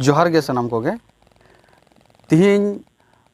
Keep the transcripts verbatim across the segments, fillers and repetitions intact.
ᱡᱚᱦᱟᱨ ᱜᱮ ᱥᱟᱱᱟᱢ ᱠᱚᱜᱮ᱾ ᱛᱤᱦᱤᱧ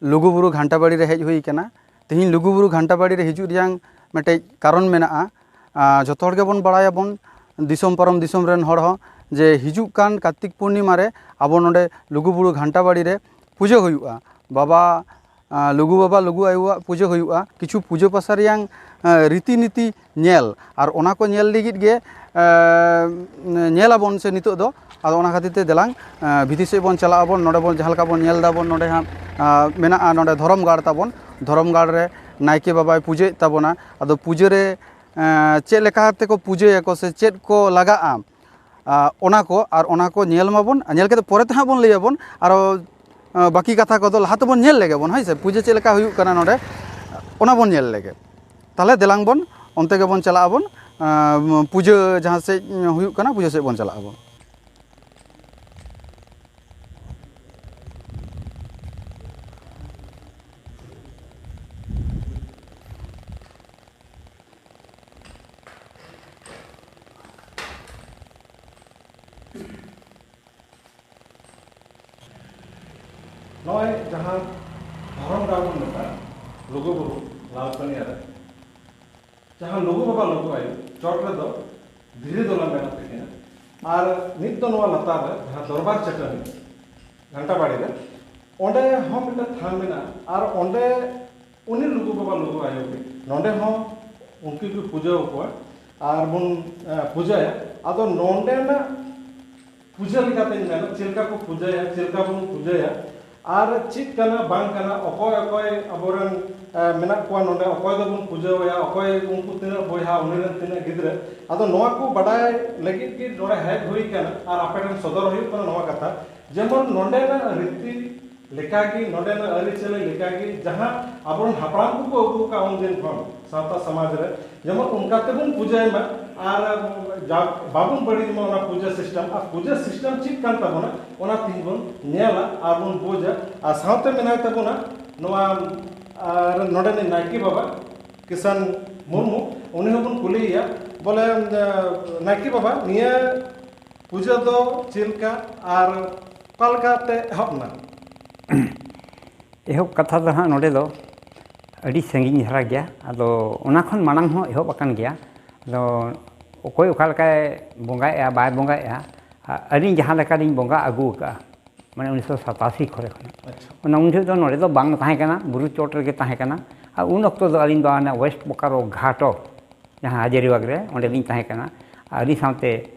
ᱞᱩᱜᱩᱵᱩᱨᱩ ᱜᱷᱟᱱᱴᱟ ᱵᱟᱲᱤ ᱨᱮ ᱦᱮᱡ ᱦᱩᱭ ᱟᱠᱟᱱᱟ᱾ ᱛᱤᱦᱤᱧ ᱞᱩᱜᱩᱵᱩᱨᱩ ᱜᱷᱟᱱᱴᱟ ᱵᱟᱲᱤ ᱨᱮ ᱦᱤᱡᱩᱜ ᱨᱮᱭᱟᱝ ᱢᱤᱫᱴᱮᱡ ᱠᱟᱨᱚᱱ ᱢᱮᱱᱟᱜᱼᱟ᱾ ᱟᱨ ᱡᱚᱛᱚ ᱦᱚᱲ ᱜᱮᱵᱚᱱ ᱵᱟᱲᱟᱭᱟᱵᱚᱱ, ᱫᱤᱥᱚᱢ ᱯᱟᱨᱚᱢ ᱫᱤᱥᱚᱢ ᱨᱮᱱ ᱦᱚᱲ ᱦᱚᱸ, ᱡᱮ ᱦᱤᱡᱩᱜ ᱠᱟᱱ ᱠᱟᱨᱛᱤᱠ ᱯᱩᱨᱱᱤᱢᱟ ᱨᱮ ᱟᱵᱚ ᱱᱚᱰᱮ ᱞᱩᱜᱩᱵᱩᱨᱩ ᱜᱷᱟᱱᱴᱟ ᱵᱟᱲᱤ ᱨᱮ ᱯᱩᱡᱟᱹ ᱦᱩᱭᱩᱜᱼᱟ᱾ ᱵᱟᱵᱟ ᱟᱸ, ᱞᱩᱜᱩ ᱵᱟᱵᱟ, ᱞᱩᱜᱩ ᱟᱭᱳᱣᱟᱜ ᱯᱩᱡᱟᱹ ᱦᱩᱭᱩᱜᱼᱟ, ᱠᱤᱪᱷᱩ ᱯᱩᱡᱟᱹ ᱯᱟᱥᱟ ᱨᱮᱭᱟᱝ, ᱟᱸ, ᱨᱤᱛᱤ ᱱᱤᱛᱤ ᱧᱮᱞ, ᱟᱨ ᱚᱱᱟ ᱠᱚ ᱧᱮᱞ ᱞᱟᱹᱜᱤᱫ ᱜᱮ, ᱟᱸ, ᱧᱮᱞ ᱟᱵᱚᱱ ᱥᱮ ᱱᱤᱛᱚᱜ ᱫᱚ᱾ ᱟᱫᱚ ᱚᱱᱟ ᱠᱷᱟᱹᱛᱤᱨ ᱛᱮ ᱫᱮᱞᱟᱝ, ᱟᱸ, ᱵᱷᱤᱛᱤᱨ ᱥᱮᱫ ᱵᱚᱱ ᱪᱟᱞᱟᱜ ᱟᱵᱚᱱ᱾ ᱱᱚᱰᱮ ᱵᱚᱱ ᱡᱟᱦᱟᱸ ᱞᱮᱠᱟ ᱵᱚᱱ ᱧᱮᱞ ᱫᱟᱵᱚᱱ, ᱱᱚᱰᱮ ᱦᱟᱸᱜ, ᱟᱸ, ᱢᱮᱱᱟᱜᱼᱟ ᱱᱚᱰᱮ ᱫᱷᱚᱨᱚᱢ ᱜᱟᱲ ᱛᱟᱵᱚᱱ᱾ ᱫᱷᱚᱨᱚᱢ ᱜᱟᱲ ᱨᱮ ᱱᱟᱭᱠᱮ ᱵᱟᱵᱟᱭ ᱯᱩᱡᱟᱹᱭᱮᱫ ᱛᱟᱵᱚᱱᱟ᱾ ᱟᱫᱚ ᱯᱩᱡᱟᱹ ᱨᱮ, ᱟᱸ, ᱪᱮᱫ ᱞᱮᱠᱟ ᱛᱮᱠᱚ ᱯᱩᱡᱟᱹᱭᱟᱠᱚ ᱥᱮ ᱪᱮᱫ ᱠᱚ ᱞᱟᱜᱟᱜᱼᱟ, ᱟᱸ, ᱚᱱᱟ ᱠᱚ, ᱟᱨ ᱚᱱᱟ ᱠᱚ ᱧᱮᱞ ᱢᱟᱵᱚᱱ, ᱟᱨ ᱧᱮᱞ ᱠᱟᱛᱮ ᱯᱚᱨᱮ ᱛᱮ ᱦᱟᱸᱜ ᱵᱚᱱ ᱞᱟᱹᱭᱟᱵᱚᱱ᱾ ᱟᱨᱚ ᱟᱸ, ᱵᱟᱹᱠᱤ ᱠᱟᱛᱷᱟ ᱠᱚᱫᱚ ᱞᱟᱦᱟ ᱛᱮᱵᱚᱱ ᱧᱮᱞ ᱞᱮᱜᱮ ᱵᱚᱱ, ᱦᱳᱭ ᱥᱮ, ᱯᱩᱡᱟᱹ ᱪᱮᱫ ᱞᱮᱠᱟ ᱦᱩᱭᱩᱜ ᱠᱟᱱᱟ ᱱᱚᱰᱮ, ᱚᱱᱟ ᱵᱚᱱ ᱧᱮᱞ ᱞᱮᱜᱮ᱾ ᱛᱟᱦᱚᱞᱮ ᱫᱮᱞᱟᱝ ᱵᱚᱱ ᱚᱱᱛᱮ ᱜᱮᱵᱚᱱ ᱪᱟᱞᱟᱜ ᱟᱵᱚᱱ, ᱟᱸ, ᱯᱩᱡᱟᱹ ᱡᱟᱦᱟᱸ ᱥᱮᱫ ᱦᱩᱭᱩᱜ ᱠᱟᱱᱟ, ᱯᱩᱡᱟᱹ ᱥᱮᱫ ᱵᱚᱱ ᱪᱟᱞᱟᱜ ᱟᱵᱚᱱ᱾ ᱱᱚᱜᱼᱚᱭ ᱡᱟᱦᱟᱸ ᱫᱷᱚᱨᱚᱢ ᱜᱟᱲ ᱵᱚᱱ ᱢᱮᱛᱟᱜᱼᱟ, ᱞᱩᱜᱩᱵᱩᱨᱩ ᱞᱟᱞᱯᱟᱹᱱᱤᱭᱟ ᱨᱮ, ᱡᱟᱦᱟᱸ ᱞᱩᱜᱩ ᱵᱟᱵᱟ ᱞᱩᱜᱩ ᱟᱭᱳ ᱪᱚᱴ ᱨᱮᱫᱚ ᱫᱷᱤᱨᱤ ᱫᱚᱞᱟᱱ ᱢᱮᱱᱟᱜ ᱛᱟᱹᱠᱤᱱᱟ᱾ ᱟᱨ ᱱᱤᱛ ᱫᱚ ᱱᱚᱣᱟ ᱞᱟᱛᱟᱨ ᱨᱮ ᱡᱟᱦᱟᱸ ᱫᱚᱨᱵᱟᱨ ᱪᱟᱹᱴᱟᱹᱱᱤ ᱜᱷᱟᱱᱴᱟ ᱵᱟᱲᱤ ᱨᱮ, ᱚᱸᱰᱮ ᱦᱚᱸ ᱢᱤᱫᱴᱟᱝ ᱛᱷᱟᱱ ᱢᱮᱱᱟᱜᱼᱟ᱾ ᱟᱨ ᱚᱸᱰᱮ ᱩᱱᱤ ᱞᱩᱜᱩ ᱵᱟᱵᱟ ᱞᱩᱜᱩ ᱟᱭᱳ ᱜᱮ ᱱᱚᱸᱰᱮ ᱦᱚᱸ ᱩᱱᱠᱤᱱ ᱠᱚ ᱯᱩᱡᱟᱹ ᱟᱠᱚᱣᱟ᱾ ᱟᱨ ᱵᱚᱱ, ᱮ, ᱯᱩᱡᱟᱹᱭᱟ᱾ ᱟᱫᱚ ᱱᱚᱸᱰᱮᱱᱟᱜ ᱯᱩᱡᱟᱹ ᱞᱮᱠᱟᱛᱮᱧ ᱢᱮᱱᱟ, ᱪᱮᱫ ᱞᱮᱠᱟ ᱠᱚ ᱯᱩᱡᱟᱹᱭᱟ, ᱪᱮᱫ ᱞᱮᱠᱟ ᱵᱚᱱ ᱯᱩᱡᱟᱹᱭᱟ, ᱟᱨ ᱪᱮᱫ ᱠᱟᱱᱟ ᱵᱟᱝ ᱠᱟᱱᱟ, ᱚᱠᱚᱭ ᱚᱠᱚᱭ ᱟᱵᱚᱨᱮᱱ, ᱮ, ᱢᱮᱱᱟᱜ ᱠᱚᱣᱟ ᱱᱚᱸᱰᱮ, ᱚᱠᱚᱭ ᱫᱚᱵᱚᱱ ᱯᱩᱡᱟᱹᱣᱟᱭᱟ, ᱚᱠᱚᱭ ᱩᱱᱠᱩ ᱛᱤᱱᱟᱹᱜ ᱵᱚᱭᱦᱟ, ᱩᱱᱤ ᱨᱮᱱ ᱛᱤᱱᱟᱹᱜ ᱜᱤᱫᱽᱨᱟᱹ᱾ ᱟᱫᱚ ᱱᱚᱣᱟ ᱠᱚ ᱵᱟᱰᱟᱭ ᱞᱟᱹᱜᱤᱫ ᱜᱮ ᱱᱚᱸᱰᱮ ᱦᱮᱡ ᱦᱩᱭ ᱠᱟᱱᱟ᱾ ᱟᱨ ᱟᱯᱮ ᱴᱷᱮᱱ ᱥᱚᱫᱚᱨ ᱦᱩᱭᱩᱜ ᱠᱟᱱᱟ ᱱᱚᱣᱟ ᱠᱟᱛᱷᱟ, ᱡᱮᱢᱚᱱ ᱱᱚᱸᱰᱮᱱᱟᱜ ᱨᱤᱛᱤ ᱞᱮᱠᱟᱜᱮ, ᱱᱚᱸᱰᱮᱱᱟᱜ ᱟᱹᱨᱤᱪᱟᱹᱞᱤ ᱞᱮᱠᱟᱜᱮ, ᱡᱟᱦᱟᱸ ᱟᱵᱚᱨᱮᱱ ᱦᱟᱯᱲᱟᱢ ᱠᱚᱠᱚ ᱟᱹᱜᱩ ᱟᱠᱟᱫ ᱩᱱᱫᱤᱱ ᱠᱷᱚᱱ ᱥᱟᱶᱛᱟ ᱥᱚᱢᱟᱡᱽ ᱨᱮ, ᱡᱮᱢᱚᱱ ᱚᱱᱠᱟ ᱛᱮᱵᱚᱱ ᱯᱩᱡᱟᱹᱭ ᱢᱟ᱾ ᱟᱨ ᱡᱟ-, ᱵᱟᱵᱚᱱ ᱵᱟᱹᱲᱤᱡ ᱢᱟ ᱚᱱᱟ ᱯᱩᱡᱟᱹ system᱾ ᱟᱨ ᱯᱩᱡᱟᱹ system ᱪᱮᱫ ᱠᱟᱱ ᱛᱟᱵᱚᱱᱟ, ᱚᱱᱟ ᱛᱮᱦᱮᱧ ᱵᱚᱱ ᱧᱮᱞᱟ ᱟᱨ ᱵᱚᱱ ᱵᱩᱡᱟ᱾ ᱟᱨ ᱥᱟᱶᱛᱮ ᱢᱮᱱᱟᱭ ᱛᱟᱵᱚᱱᱟ ᱱᱚᱣᱟ, ᱟᱨ ᱱᱚᱰᱮᱱᱤᱡ ᱱᱟᱭᱠᱮ ᱵᱟᱵᱟ ᱠᱤᱥᱟᱱ ᱢᱩᱨᱢᱩ, ᱩᱱᱤ ᱦᱚᱸᱵᱚᱱ ᱠᱩᱞᱤᱭᱮᱭᱟ, ᱵᱚᱞᱮ, ᱱᱟᱭᱠᱮ ᱵᱟᱵᱟ, ᱱᱤᱭᱟᱹ ᱯᱩᱡᱟᱹ ᱫᱚ ᱪᱮᱫ ᱞᱮᱠᱟ ᱟᱨ ᱚᱠᱟ ᱞᱮᱠᱟᱛᱮ ᱮᱦᱚᱵ ᱮᱱᱟ? ᱮᱦᱚᱵ ᱠᱟᱛᱷᱟ ᱫᱚ ᱦᱟᱸᱜ ᱱᱚᱰᱮ ᱫᱚ ᱟᱹᱰᱤ ᱥᱟᱺᱜᱤᱧ ᱫᱷᱟᱨᱟ ᱜᱮᱭᱟ᱾ ᱟᱫᱚ ᱚᱱᱟ ᱠᱷᱚᱱ ᱢᱟᱲᱟᱝ ᱦᱚᱸ ᱮᱦᱚᱵ ᱟᱠᱟᱱ ᱜᱮᱭᱟ᱾ ᱟᱫᱚ ᱚᱠᱚᱭ ᱚᱠᱟ ᱞᱮᱠᱟᱭ ᱵᱚᱸᱜᱟᱭᱮᱫᱼᱟ, ᱵᱟᱭ ᱵᱚᱸᱜᱟᱭᱮᱫᱼᱟ, ᱟ-, ᱟᱹᱞᱤᱧ ᱡᱟᱦᱟᱸ ᱞᱮᱠᱟᱞᱤᱧ ᱵᱚᱸᱜᱟ ᱟᱹᱜᱩ ᱟᱠᱟᱫᱼᱟ, ᱢᱟᱱᱮ ᱩᱱᱤᱥᱥᱚ ᱥᱟᱛᱟᱥᱤ ᱠᱚᱨᱮ ᱠᱷᱚᱱᱟᱜ᱾ ᱟᱪᱪᱷᱟ᱾ ᱚᱱᱟ ᱩᱱ ᱡᱚᱦᱚᱜ ᱫᱚ ᱱᱚᱰᱮ ᱫᱚ ᱵᱟᱝ ᱛᱟᱦᱮᱸ ᱠᱟᱱᱟ, ᱵᱩᱨᱩ ᱪᱚᱴ ᱨᱮᱜᱮ ᱛᱟᱦᱮᱸ ᱠᱟᱱᱟ᱾ ᱟᱨ ᱩᱱ ᱚᱠᱛᱚ ᱫᱚ ᱟᱹᱞᱤᱧ ᱫᱚ ᱚᱱᱟ ᱳᱭᱮᱥᱴ ᱵᱳᱠᱟᱨᱳ ᱜᱷᱟᱴᱚ, ᱡᱟᱦᱟᱸ ᱦᱟᱡᱟᱨᱤᱵᱟᱜᱽ ᱨᱮ, ᱚᱸᱰᱮ ᱞᱤᱧ ᱛᱟᱦᱮᱸ ᱠᱟᱱᱟ᱾ ᱟᱨ ᱟᱹᱞᱤᱧ ᱥᱟᱶᱛᱮ,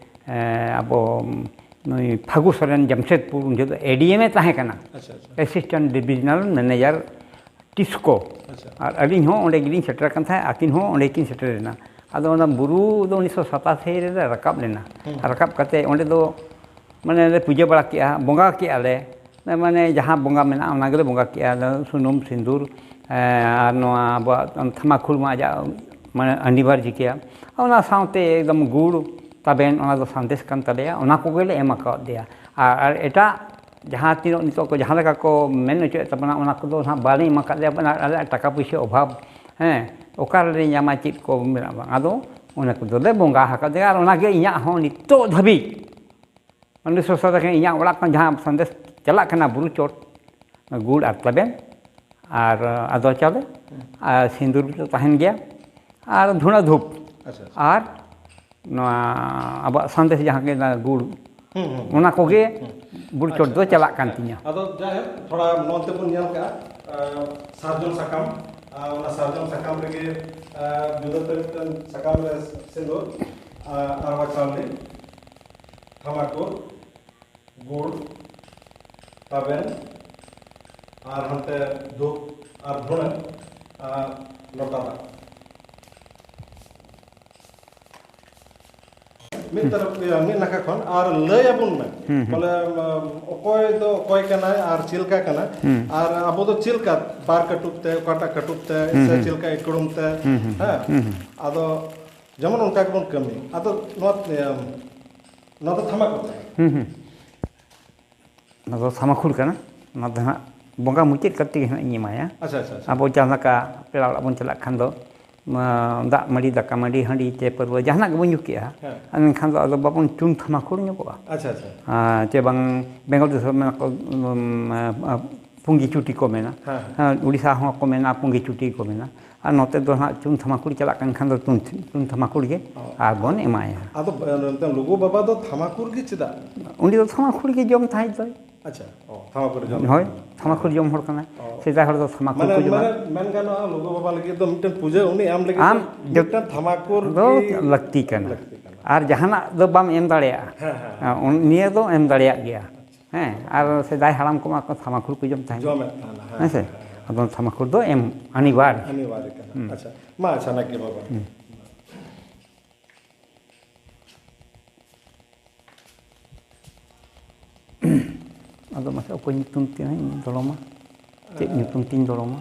ᱮ, ᱟᱵᱚ ᱱᱩᱭ ᱯᱷᱟᱹᱜᱩ ᱥᱚᱨᱮᱱ, ᱡᱟᱢᱥᱮᱫᱽᱯᱩᱨ, ᱩᱱ ᱡᱚᱦᱚᱜ ᱫᱚ ᱮ ᱰᱤ ᱮᱢ ᱮ ᱛᱟᱦᱮᱸ ᱠᱟᱱᱟ, ᱟᱪᱪᱷᱟ, ᱟᱪᱪᱷᱟ᱾ Assistant divisional manager Tisco. ᱟᱪᱪᱷᱟ᱾ ᱟᱨ ᱟᱹᱞᱤᱧ ᱦᱚᱸ ᱚᱸᱰᱮ ᱜᱮᱞᱤᱧ ᱥᱮᱴᱮᱨ ᱟᱠᱟᱱ ᱛᱟᱦᱮᱸᱫ, ᱟᱹᱠᱤᱱ ᱦᱚᱸ ᱚᱸᱰᱮ ᱠᱤᱱ ᱥᱮᱴᱮᱨ ᱮᱱᱟ᱾ ᱟᱫᱚ ᱚᱱᱟ ᱵᱩᱨᱩ ᱫᱚ ᱩᱱᱤᱥᱥᱚ ᱥᱟᱛᱟᱥᱤ ᱨᱮᱞᱮ ᱨᱟᱠᱟᱵ ᱞᱮᱱᱟ᱾ ᱦᱩᱸ᱾ ᱟᱨ ᱨᱟᱠᱟᱵ ᱠᱟᱛᱮ ᱚᱸᱰᱮ ᱫᱚ ᱢᱟᱱᱮ ᱞᱮ ᱯᱩᱡᱟᱹ ᱵᱟᱲᱟ ᱠᱮᱜᱼᱟ, ᱵᱚᱸᱜᱟ ᱠᱮᱜᱼᱟ ᱞᱮ᱾ ᱢᱟᱱᱮ ᱡᱟᱦᱟᱸ ᱵᱚᱸᱜᱟ ᱢᱮᱱᱟᱜᱼᱟ, ᱚᱱᱟ ᱜᱮᱞᱮ ᱵᱚᱸᱜᱟ ᱠᱮᱜᱼᱟ᱾ ᱟᱫᱚ ᱥᱩᱱᱩᱢ, ᱥᱤᱸᱫᱩᱨ, ᱮᱸ, ᱟᱨ ᱱᱚᱣᱟ ᱟᱵᱚᱣᱟᱜ ᱛᱷᱟᱢᱟᱠᱷᱩᱲ ᱢᱟ ᱟᱡᱟᱜ ᱢᱟᱱᱮ ᱟᱹᱱᱤᱵᱟᱨᱡᱤ ᱜᱮᱭᱟ᱾ ᱚᱱᱟ ᱥᱟᱶᱛᱮ ᱮᱠᱫᱚᱢ ᱜᱩᱲ, ᱛᱟᱵᱮᱱ, ᱚᱱᱟ ᱫᱚ ᱥᱟᱸᱫᱮᱥ ᱠᱟᱱ ᱛᱟᱞᱮᱭᱟ, ᱚᱱᱟ ᱠᱚᱜᱮ ᱞᱮ ᱮᱢ ᱟᱠᱟᱣᱟᱫ ᱫᱮᱭᱟ᱾ ᱟᱨ, ᱟᱨ ᱮᱴᱟᱜ ᱡᱟᱦᱟᱸ ᱛᱤᱱᱟᱹᱜ ᱱᱤᱛᱚᱜ ᱠᱚ ᱡᱟᱦᱟᱸ ᱞᱮᱠᱟ ᱠᱚ ᱢᱮᱱ ᱦᱚᱪᱚᱭᱮᱫ ᱛᱟᱵᱚᱱᱟ, ᱚᱱᱟ ᱠᱚᱫᱚ ᱱᱟᱦᱟᱜ ᱵᱟᱞᱮ ᱮᱢ ᱟᱠᱟᱫ ᱫᱮᱭᱟ, ᱟᱞᱮᱭᱟᱜ ᱴᱟᱠᱟ ᱯᱩᱭᱥᱟᱹ ᱚᱵᱷᱟᱵᱽ, ᱦᱮᱸ, ᱚᱠᱟ ᱨᱮᱞᱮ ᱧᱟᱢᱟ, ᱪᱮᱫ ᱠᱚ ᱢᱮᱱᱟᱜ ᱵᱟᱝ, ᱟᱫᱚ ᱚᱱᱟ ᱠᱚᱫᱚ ᱞᱮ ᱵᱚᱸᱜᱟ ᱟᱠᱟᱫ ᱫᱮᱭᱟ᱾ ᱟᱨ ᱚᱱᱟᱜᱮ ᱤᱧᱟᱹᱜ ᱦᱚᱸ ᱱᱤᱛᱚᱜ ᱫᱷᱟᱹᱵᱤᱡ ᱚᱸᱰᱮ ᱥᱚᱥᱟ ᱫᱟᱠᱟ ᱤᱧᱟᱹᱜ ᱚᱲᱟᱜ ᱠᱷᱚᱱ ᱡᱟᱦᱟᱸ ᱥᱟᱸᱫᱮᱥ ᱪᱟᱞᱟᱜ ᱠᱟᱱᱟ, ᱵᱩᱨᱩ ᱪᱚᱴ, ᱜᱩᱲ ᱟᱨ ᱛᱟᱵᱮᱱ ᱟᱨ ᱟᱫᱣᱟ ᱪᱟᱣᱞᱮ ᱟᱨ ᱥᱤᱸᱫᱩᱨ ᱫᱚ ᱛᱟᱦᱮᱱ ᱜᱮᱭᱟ ᱟᱨ ᱫᱷᱩᱬᱟᱹ ᱫᱷᱩᱯ ᱟᱪᱪᱷᱟ, ᱟᱪᱪᱷᱟ᱾ ᱟᱨ ᱱᱚᱣᱟ ᱟᱵᱚᱣᱟᱜ ᱥᱟᱸᱫᱮᱥ ᱡᱟᱦᱟᱸ ᱜᱮ ᱚᱱᱟ ᱜᱩᱲ, ᱦᱩᱸ, ᱦᱩᱸ, ᱦᱩᱸ᱾ ᱚᱱᱟ ᱠᱚᱜᱮ ᱦᱩᱸ᱾ ᱵᱩᱨᱩ ᱪᱚᱴ ᱟᱪᱪᱷᱟ, ᱫᱚ ᱟᱪᱪᱷᱟ, ᱪᱟᱞᱟᱜ ᱠᱟᱱ ᱟᱪᱪᱷᱟ᱾ ᱛᱤᱧᱟ᱾ ᱟᱫᱚ ᱡᱟᱭᱦᱳᱠ, ᱛᱷᱚᱲᱟ ᱱᱚᱱᱛᱮ ᱵᱚᱱ ᱧᱮᱞ ᱠᱟᱜᱼᱟ, ᱟᱸ, ᱥᱟᱨᱡᱚᱢ ᱥᱟᱠᱟᱢ, ᱟᱨ ᱚᱱᱟ ᱥᱟᱨᱡᱚᱢ ᱥᱟᱠᱟᱢ ᱨᱮᱜᱮ, ᱟᱸ, ᱡᱩᱫᱟᱹ ᱛᱮ ᱢᱤᱫᱴᱮᱱ ᱥᱟᱠᱟᱢ ᱨᱮ ᱥᱤᱸᱫᱩᱨ, ᱟᱨ ᱟᱨᱣᱟ ᱪᱟᱣᱞᱮ, ᱛᱷᱟᱢᱟᱠᱩᱨ, ᱜᱩᱲ, ᱛᱟᱵᱮᱱ, ᱟᱨ ᱦᱟᱱᱛᱮ ᱫᱷᱩᱯ ᱟᱨ ᱫᱷᱩᱬᱟᱹ, ᱟᱨ ᱞᱚᱴᱟ ᱫᱟᱜ᱾ ᱢᱤᱫ ᱛᱚᱨᱚᱯ, ᱤᱭᱟᱹ, ᱢᱤᱫ ᱱᱟᱠᱷᱟ ᱠᱷᱚᱱ ᱟᱨ ᱞᱟᱹᱭ ᱟᱵᱚᱱ ᱢᱮ, ᱦᱩᱸ, ᱦᱩᱸ᱾ ᱵᱚᱞᱮ, ᱩᱢ, ᱚᱠᱚᱭ ᱫᱚ ᱚᱠᱚᱭ ᱠᱟᱱᱟᱭ ᱟᱨ ᱪᱮᱫ ᱞᱮᱠᱟ ᱠᱟᱱᱟᱭ, ᱦᱩᱸ᱾ ᱟᱨ ᱟᱵᱚ ᱫᱚ ᱪᱮᱫ ᱞᱮᱠᱟ ᱵᱟᱨ ᱠᱟᱹᱴᱩᱵ ᱛᱮ, ᱚᱠᱟᱴᱟᱜ ᱠᱟᱹᱴᱩᱵ ᱛᱮ, ᱦᱩᱸ, ᱥᱮ ᱦᱩᱸ᱾ ᱪᱮᱫ ᱞᱮᱠᱟ ᱤᱠᱲᱩᱢ ᱛᱮ, ᱦᱩᱸ, ᱦᱩᱸ, ᱦᱮᱸ? ᱦᱩᱸ, ᱦᱩᱸ᱾ ᱟᱫᱚ ᱡᱮᱢᱚᱱ ᱚᱱᱠᱟ ᱜᱮᱵᱚᱱ ᱠᱟᱹᱢᱤ᱾ ᱟᱫᱚ ᱱᱚᱣᱟ, ᱤᱭᱟᱹ, ᱱᱚᱣᱟ ᱫᱚ ᱛᱷᱟᱢᱟᱠᱩᱨ ᱠᱟᱱᱟ᱾ ᱦᱩᱸ, ᱦᱩᱸ᱾ ᱚᱱᱟ ᱫᱚ ᱥᱟᱢᱟᱠᱷᱩᱲ ᱠᱟᱱᱟ᱾ ᱚᱱᱟ ᱫᱚ ᱦᱟᱸᱜ ᱵᱚᱸᱜᱟ ᱢᱩᱪᱟᱹᱫ ᱠᱟᱛᱮ ᱜᱮ ᱦᱟᱸᱜ ᱤᱧ ᱮᱢᱟᱭᱟ᱾ ᱟᱪᱪᱷᱟ, ᱟᱪᱪᱷᱟ, ᱟᱪᱪᱷᱟ᱾ ᱟᱵᱚ ᱡᱟᱦᱟᱸ ᱞᱮᱠᱟ ᱯᱮᱲᱟ ᱚᱲᱟᱜ ᱵᱚᱱ ᱪᱟᱞᱟᱜ ᱠᱷᱟᱱ ᱫᱚ, ᱫᱟᱜ ᱢᱟᱹᱰᱤ, ᱫᱟᱠᱟ ᱢᱟᱹᱰᱤ, ᱦᱟᱺᱰᱤ ᱪᱮ ᱯᱟᱹᱨᱣᱟᱹ ᱡᱟᱦᱟᱱᱟᱜ ᱜᱮᱵᱚᱱ ᱧᱩ ᱠᱮᱜᱼᱟ, ᱦᱮᱸ᱾ ᱟᱨ ᱮᱱᱠᱷᱟᱱ ᱫᱚ ᱟᱫᱚ ᱵᱟᱵᱚᱱ ᱪᱩᱱ ᱛᱷᱟᱢᱟᱠᱷᱩᱲ ᱧᱚᱜᱚᱜᱼᱟ᱾ ᱟᱪᱪᱷᱟ, ᱟᱪᱪᱷᱟ᱾ ᱟᱨ ᱪᱮ ᱵᱟᱝ, ᱵᱮᱝᱜᱚᱞ ᱫᱤᱥᱚᱢ ᱢᱮᱱᱟᱜ ᱠᱚ, ᱩᱢ, ᱟ, ᱟ, ᱯᱩᱸᱜᱤ ᱪᱩᱴᱤ ᱠᱚ ᱢᱮᱱᱟ᱾ ᱦᱮᱸ, ᱦᱮᱸ᱾ ᱦᱮᱸ, ᱩᱲᱤᱥᱥᱟ ᱦᱚᱸᱠᱚ ᱢᱮᱱᱟ, ᱯᱩᱸᱜᱤ ᱪᱩᱴᱤ ᱠᱚ ᱢᱮᱱᱟ᱾ ᱟᱨ ᱱᱚᱛᱮ ᱫᱚ ᱦᱟᱸᱜ ᱪᱩᱱ ᱛᱷᱟᱢᱟᱠᱷᱩᱲ ᱪᱟᱞᱟᱜ ᱠᱟᱱ ᱠᱷᱟᱱ ᱫᱚ ᱪᱩᱱ, ᱪᱩᱱ ᱛᱷᱟᱢᱟᱠᱷᱩᱲ ᱜᱮ ᱚ᱾ ᱟᱨ ᱵᱚᱱ ᱮᱢᱟᱭᱟ᱾ ᱟᱫᱚ, ᱮ, ᱱᱚᱛᱮ ᱞᱩᱜᱩ ᱵᱟᱵᱟ ᱫᱚ ᱛᱷᱟᱢᱟᱠᱷᱩᱲ ᱜᱮ ᱪᱮᱫᱟᱜ? ᱩᱱᱤ ᱫᱚ ᱛᱷᱟᱢᱟᱠᱷᱩᱲ ᱜᱮ ᱡᱚᱢ ᱛᱟᱦᱮᱸᱫ ᱫᱚᱭ᱾ ᱟᱪᱪᱷᱟ, ᱚ, ᱛᱷᱟᱢᱟᱠᱷᱩᱲ ᱡᱚᱢ᱾ ᱦᱳᱭ, ᱛᱷᱟᱢᱟᱠᱷᱩᱲ ᱡᱚᱢ ᱦᱚᱲ ᱠᱟᱱᱟᱭ᱾ ᱚ᱾ ᱥᱮᱫᱟᱭ ᱦᱚᱲ ᱫᱚ ᱛᱷᱟᱢᱟᱠᱷᱩᱲ ᱢᱟᱱᱮ, ᱠᱚ ᱡᱚᱢᱟ᱾ ᱢᱟᱱᱮ ᱢᱮᱱ ᱜᱟᱱᱚᱜᱼᱟ, ᱞᱩᱜᱩ ᱵᱟᱵᱟ ᱞᱟᱹᱜᱤᱫ ᱫᱚ ᱢᱤᱫᱴᱮᱱ ᱯᱩᱡᱟᱹ ᱩᱱᱤ ᱮᱢ ᱞᱟᱹᱜᱤᱫ ᱟᱢ ᱫᱚ ᱡᱚᱛ-, ᱢᱤᱫᱴᱮᱱ ᱛᱷᱟᱢᱟᱠᱷᱩᱲ ᱫᱚ ᱜᱮ ᱞᱟᱹᱠᱛᱤ ᱠᱟᱱᱟ᱾ ᱞᱟᱹᱠᱛᱤ ᱠᱟᱱᱟ᱾ ᱟᱨ ᱡᱟᱦᱟᱱᱟᱜ ᱫᱚ ᱵᱟᱢ ᱮᱢ ᱫᱟᱲᱮᱭᱟᱜᱼᱟ᱾ ᱦᱮᱸ, ᱦᱮᱸ, ᱦᱮᱸ᱾ ᱦᱮᱸ, ᱩᱱ-, ᱱᱤᱭᱟᱹ ᱫᱚ ᱮᱢ ᱫᱟᱲᱮᱭᱟᱜ ᱜᱮᱭᱟ᱾ ᱦᱮᱸ, ᱟᱨ ᱥᱮᱫᱟᱭ ᱦᱟᱲᱟᱢ ᱠᱚᱢᱟ ᱠᱚ ᱛᱷᱟᱢᱟᱠᱷᱩᱲ ᱠᱚ ᱡᱚᱢ ᱛᱟᱦᱮᱸᱫ᱾ ᱡᱚᱢᱮᱫ ᱛᱟᱦᱮᱱᱟ, ᱦᱮᱸ, ᱦᱮᱸ ᱥᱮ? ᱦᱮᱸ, ᱦᱮᱸ᱾ ᱟᱫᱚ ᱛᱷᱟᱢᱟᱠᱷᱩᱲ ᱫᱚ ᱮᱢ ᱟᱹᱱᱤᱵᱟᱨ᱾ ᱟᱹᱱᱤᱵᱟᱨ ᱠᱟᱱᱟ᱾ ᱦᱩᱸ᱾ ᱟᱪᱪᱷᱟ, ᱢᱟ, ᱟᱪᱪᱷᱟ, ᱱᱟᱭᱠᱮ ᱵᱟᱵᱟ᱾ ᱦᱩᱸ᱾ ᱟᱫᱚ ᱢᱟᱥᱮ ᱚᱠᱚᱭ ᱧᱩᱛᱩᱢ ᱛᱤᱧ ᱫᱚᱲᱚᱢᱟ? ᱪᱮᱫ ᱧᱩᱛᱩᱢ ᱛᱤᱧ ᱫᱚᱲᱚᱢᱟ?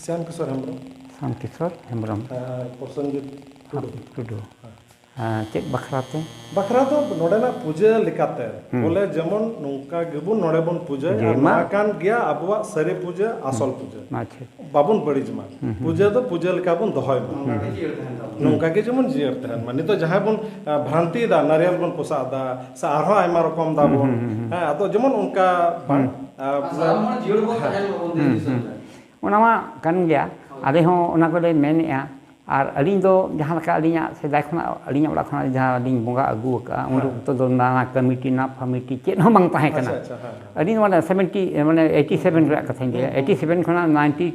ᱥᱭᱟᱢ ᱠᱤᱥᱳᱨ ᱦᱮᱢᱵᱨᱚᱢ᱾ ᱥᱭᱟᱢ ᱠᱤᱥᱳᱨ ᱦᱮᱢᱵᱨᱚᱢ᱾ ᱟᱨ ᱯᱨᱚᱥᱮᱱᱡᱤᱛ ᱴᱩᱰᱩ᱾ ᱴᱩᱰᱩ᱾ ᱦᱮᱸ᱾ ᱟᱨ ᱪᱮᱫ ᱵᱟᱠᱷᱨᱟ ᱛᱮ? ᱵᱟᱠᱷᱨᱟ ᱫᱚ ᱱᱚᱰᱮᱱᱟᱜ ᱯᱩᱡᱟᱹ ᱞᱮᱠᱟᱛᱮ, ᱦᱩᱸ᱾ ᱵᱚᱞᱮ ᱡᱮᱢᱚᱱ ᱱᱚᱝᱠᱟ ᱜᱮᱵᱚᱱ ᱱᱚᱰᱮ ᱵᱚᱱ ᱯᱩᱡᱟᱹᱭᱟ, ᱯᱩᱡᱟᱹᱭ ᱟᱨ ᱢᱟ᱾ ᱱᱚᱣᱟ ᱠᱟᱱ ᱜᱮᱭᱟ ᱟᱵᱚᱣᱟᱜ ᱥᱟᱹᱨᱤ ᱯᱩᱡᱟᱹ, ᱟᱥᱚᱞ ᱦᱩᱸ᱾ ᱯᱩᱡᱟᱹ᱾ ᱟᱪᱪᱷᱟ᱾ ᱵᱟᱵᱚᱱ ᱵᱟᱹᱲᱤᱡ ᱢᱟ᱾ ᱦᱩᱸ, ᱦᱩᱸ᱾ ᱯᱩᱡᱟᱹ ᱫᱚ ᱯᱩᱡᱟᱹ ᱞᱮᱠᱟ ᱵᱚᱱ ᱫᱚᱦᱚᱭ ᱢᱟ᱾ ᱦᱩᱸ᱾ ᱱᱚᱝᱠᱟ ᱜᱮ ᱡᱮᱢᱚᱱ ᱡᱤᱭᱟᱹᱲ ᱛᱟᱦᱮᱱ ᱢᱟ᱾ ᱱᱤᱛᱚᱜ ᱡᱟᱦᱟᱸᱭ ᱵᱚᱱ, ᱟ, ᱵᱷᱨᱟᱱᱛᱤᱭᱮᱫᱟ, ᱱᱟᱨᱤᱭᱮᱞ ᱵᱚᱱ ᱯᱚᱥᱟᱜ ᱮᱫᱟ, ᱥᱮ ᱟᱨᱦᱚᱸ ᱟᱭᱢᱟ ᱨᱚᱠᱚᱢ ᱫᱟᱵᱚᱱ, ᱦᱩᱸ, ᱦᱩᱸ, ᱦᱩᱸ, ᱦᱩᱸ᱾ ᱦᱮᱸ, ᱟᱫᱚ ᱡᱮᱢᱚᱱ ᱚᱱᱠᱟ ᱵᱟᱝ, ᱦᱩᱸ᱾ ᱟ, ᱟᱨ ᱥᱟᱱᱟᱢ ᱦᱚᱲ ᱡᱤᱭᱟᱹᱲ ᱵᱚᱱ ᱦᱮᱸ᱾ ᱛᱟᱦᱮᱱ ᱢᱟᱵᱚᱱ ᱫᱤᱱ ᱦᱩᱸ, ᱫᱤᱥᱚᱢ ᱦᱩᱸ᱾ ᱨᱮ᱾ ᱚᱱᱟ ᱢᱟ ᱠᱟᱱ ᱜᱮᱭᱟ᱾ ᱟᱞᱮ ᱦᱚᱸ ᱚᱱᱟ ᱠᱚᱞᱮ ᱢᱮᱱᱮᱫᱼᱟ᱾ ᱟᱨ ᱟᱹᱞᱤᱧ ᱫᱚ ᱡᱟᱦᱟᱸ ᱞᱮᱠᱟ ᱟᱹᱞᱤᱧᱟᱜ ᱥᱮᱫᱟᱭ ᱠᱷᱚᱱᱟᱜ, ᱟᱹᱞᱤᱧᱟᱜ ᱚᱲᱟᱜ ᱠᱷᱚᱱᱟᱜ ᱡᱟᱦᱟᱸ ᱞᱤᱧ ᱵᱚᱸᱜᱟ ᱟᱹᱜᱩ ᱟᱠᱟᱫᱼᱟ, ᱩᱱ ᱦᱮᱸ᱾ ᱚᱠᱛᱚ ᱫᱚ ᱱᱟᱣᱟ ᱠᱚᱢᱤᱴᱤ, ᱱᱟ ᱯᱷᱟᱢᱤᱴᱤ ᱪᱮᱫ ᱦᱚᱸ ᱵᱟᱝ ᱛᱟᱦᱮᱸ ᱠᱟᱱᱟ᱾ ᱟᱪᱪᱷᱟ, ᱟᱪᱪᱷᱟ, ᱦᱮᱸ, ᱦᱮᱸ᱾ ᱟᱹᱞᱤᱧ ᱫᱚ ᱢᱟᱱᱮ ᱥᱮᱵᱷᱮᱱᱴᱤ, ᱢᱟᱱᱮ ᱮᱭᱤᱴᱤ ᱥᱮᱵᱷᱮᱱ ᱨᱮᱭᱟᱜ ᱠᱟᱛᱷᱟᱧ ᱞᱟᱹᱭᱟ, ᱦᱩᱸ, ᱦᱩᱸ᱾ ᱮᱭᱤᱴᱤ ᱥᱮᱵᱷᱮᱱ ᱠᱷᱚᱱᱟᱜ ᱱᱟᱭᱤᱱᱴᱤ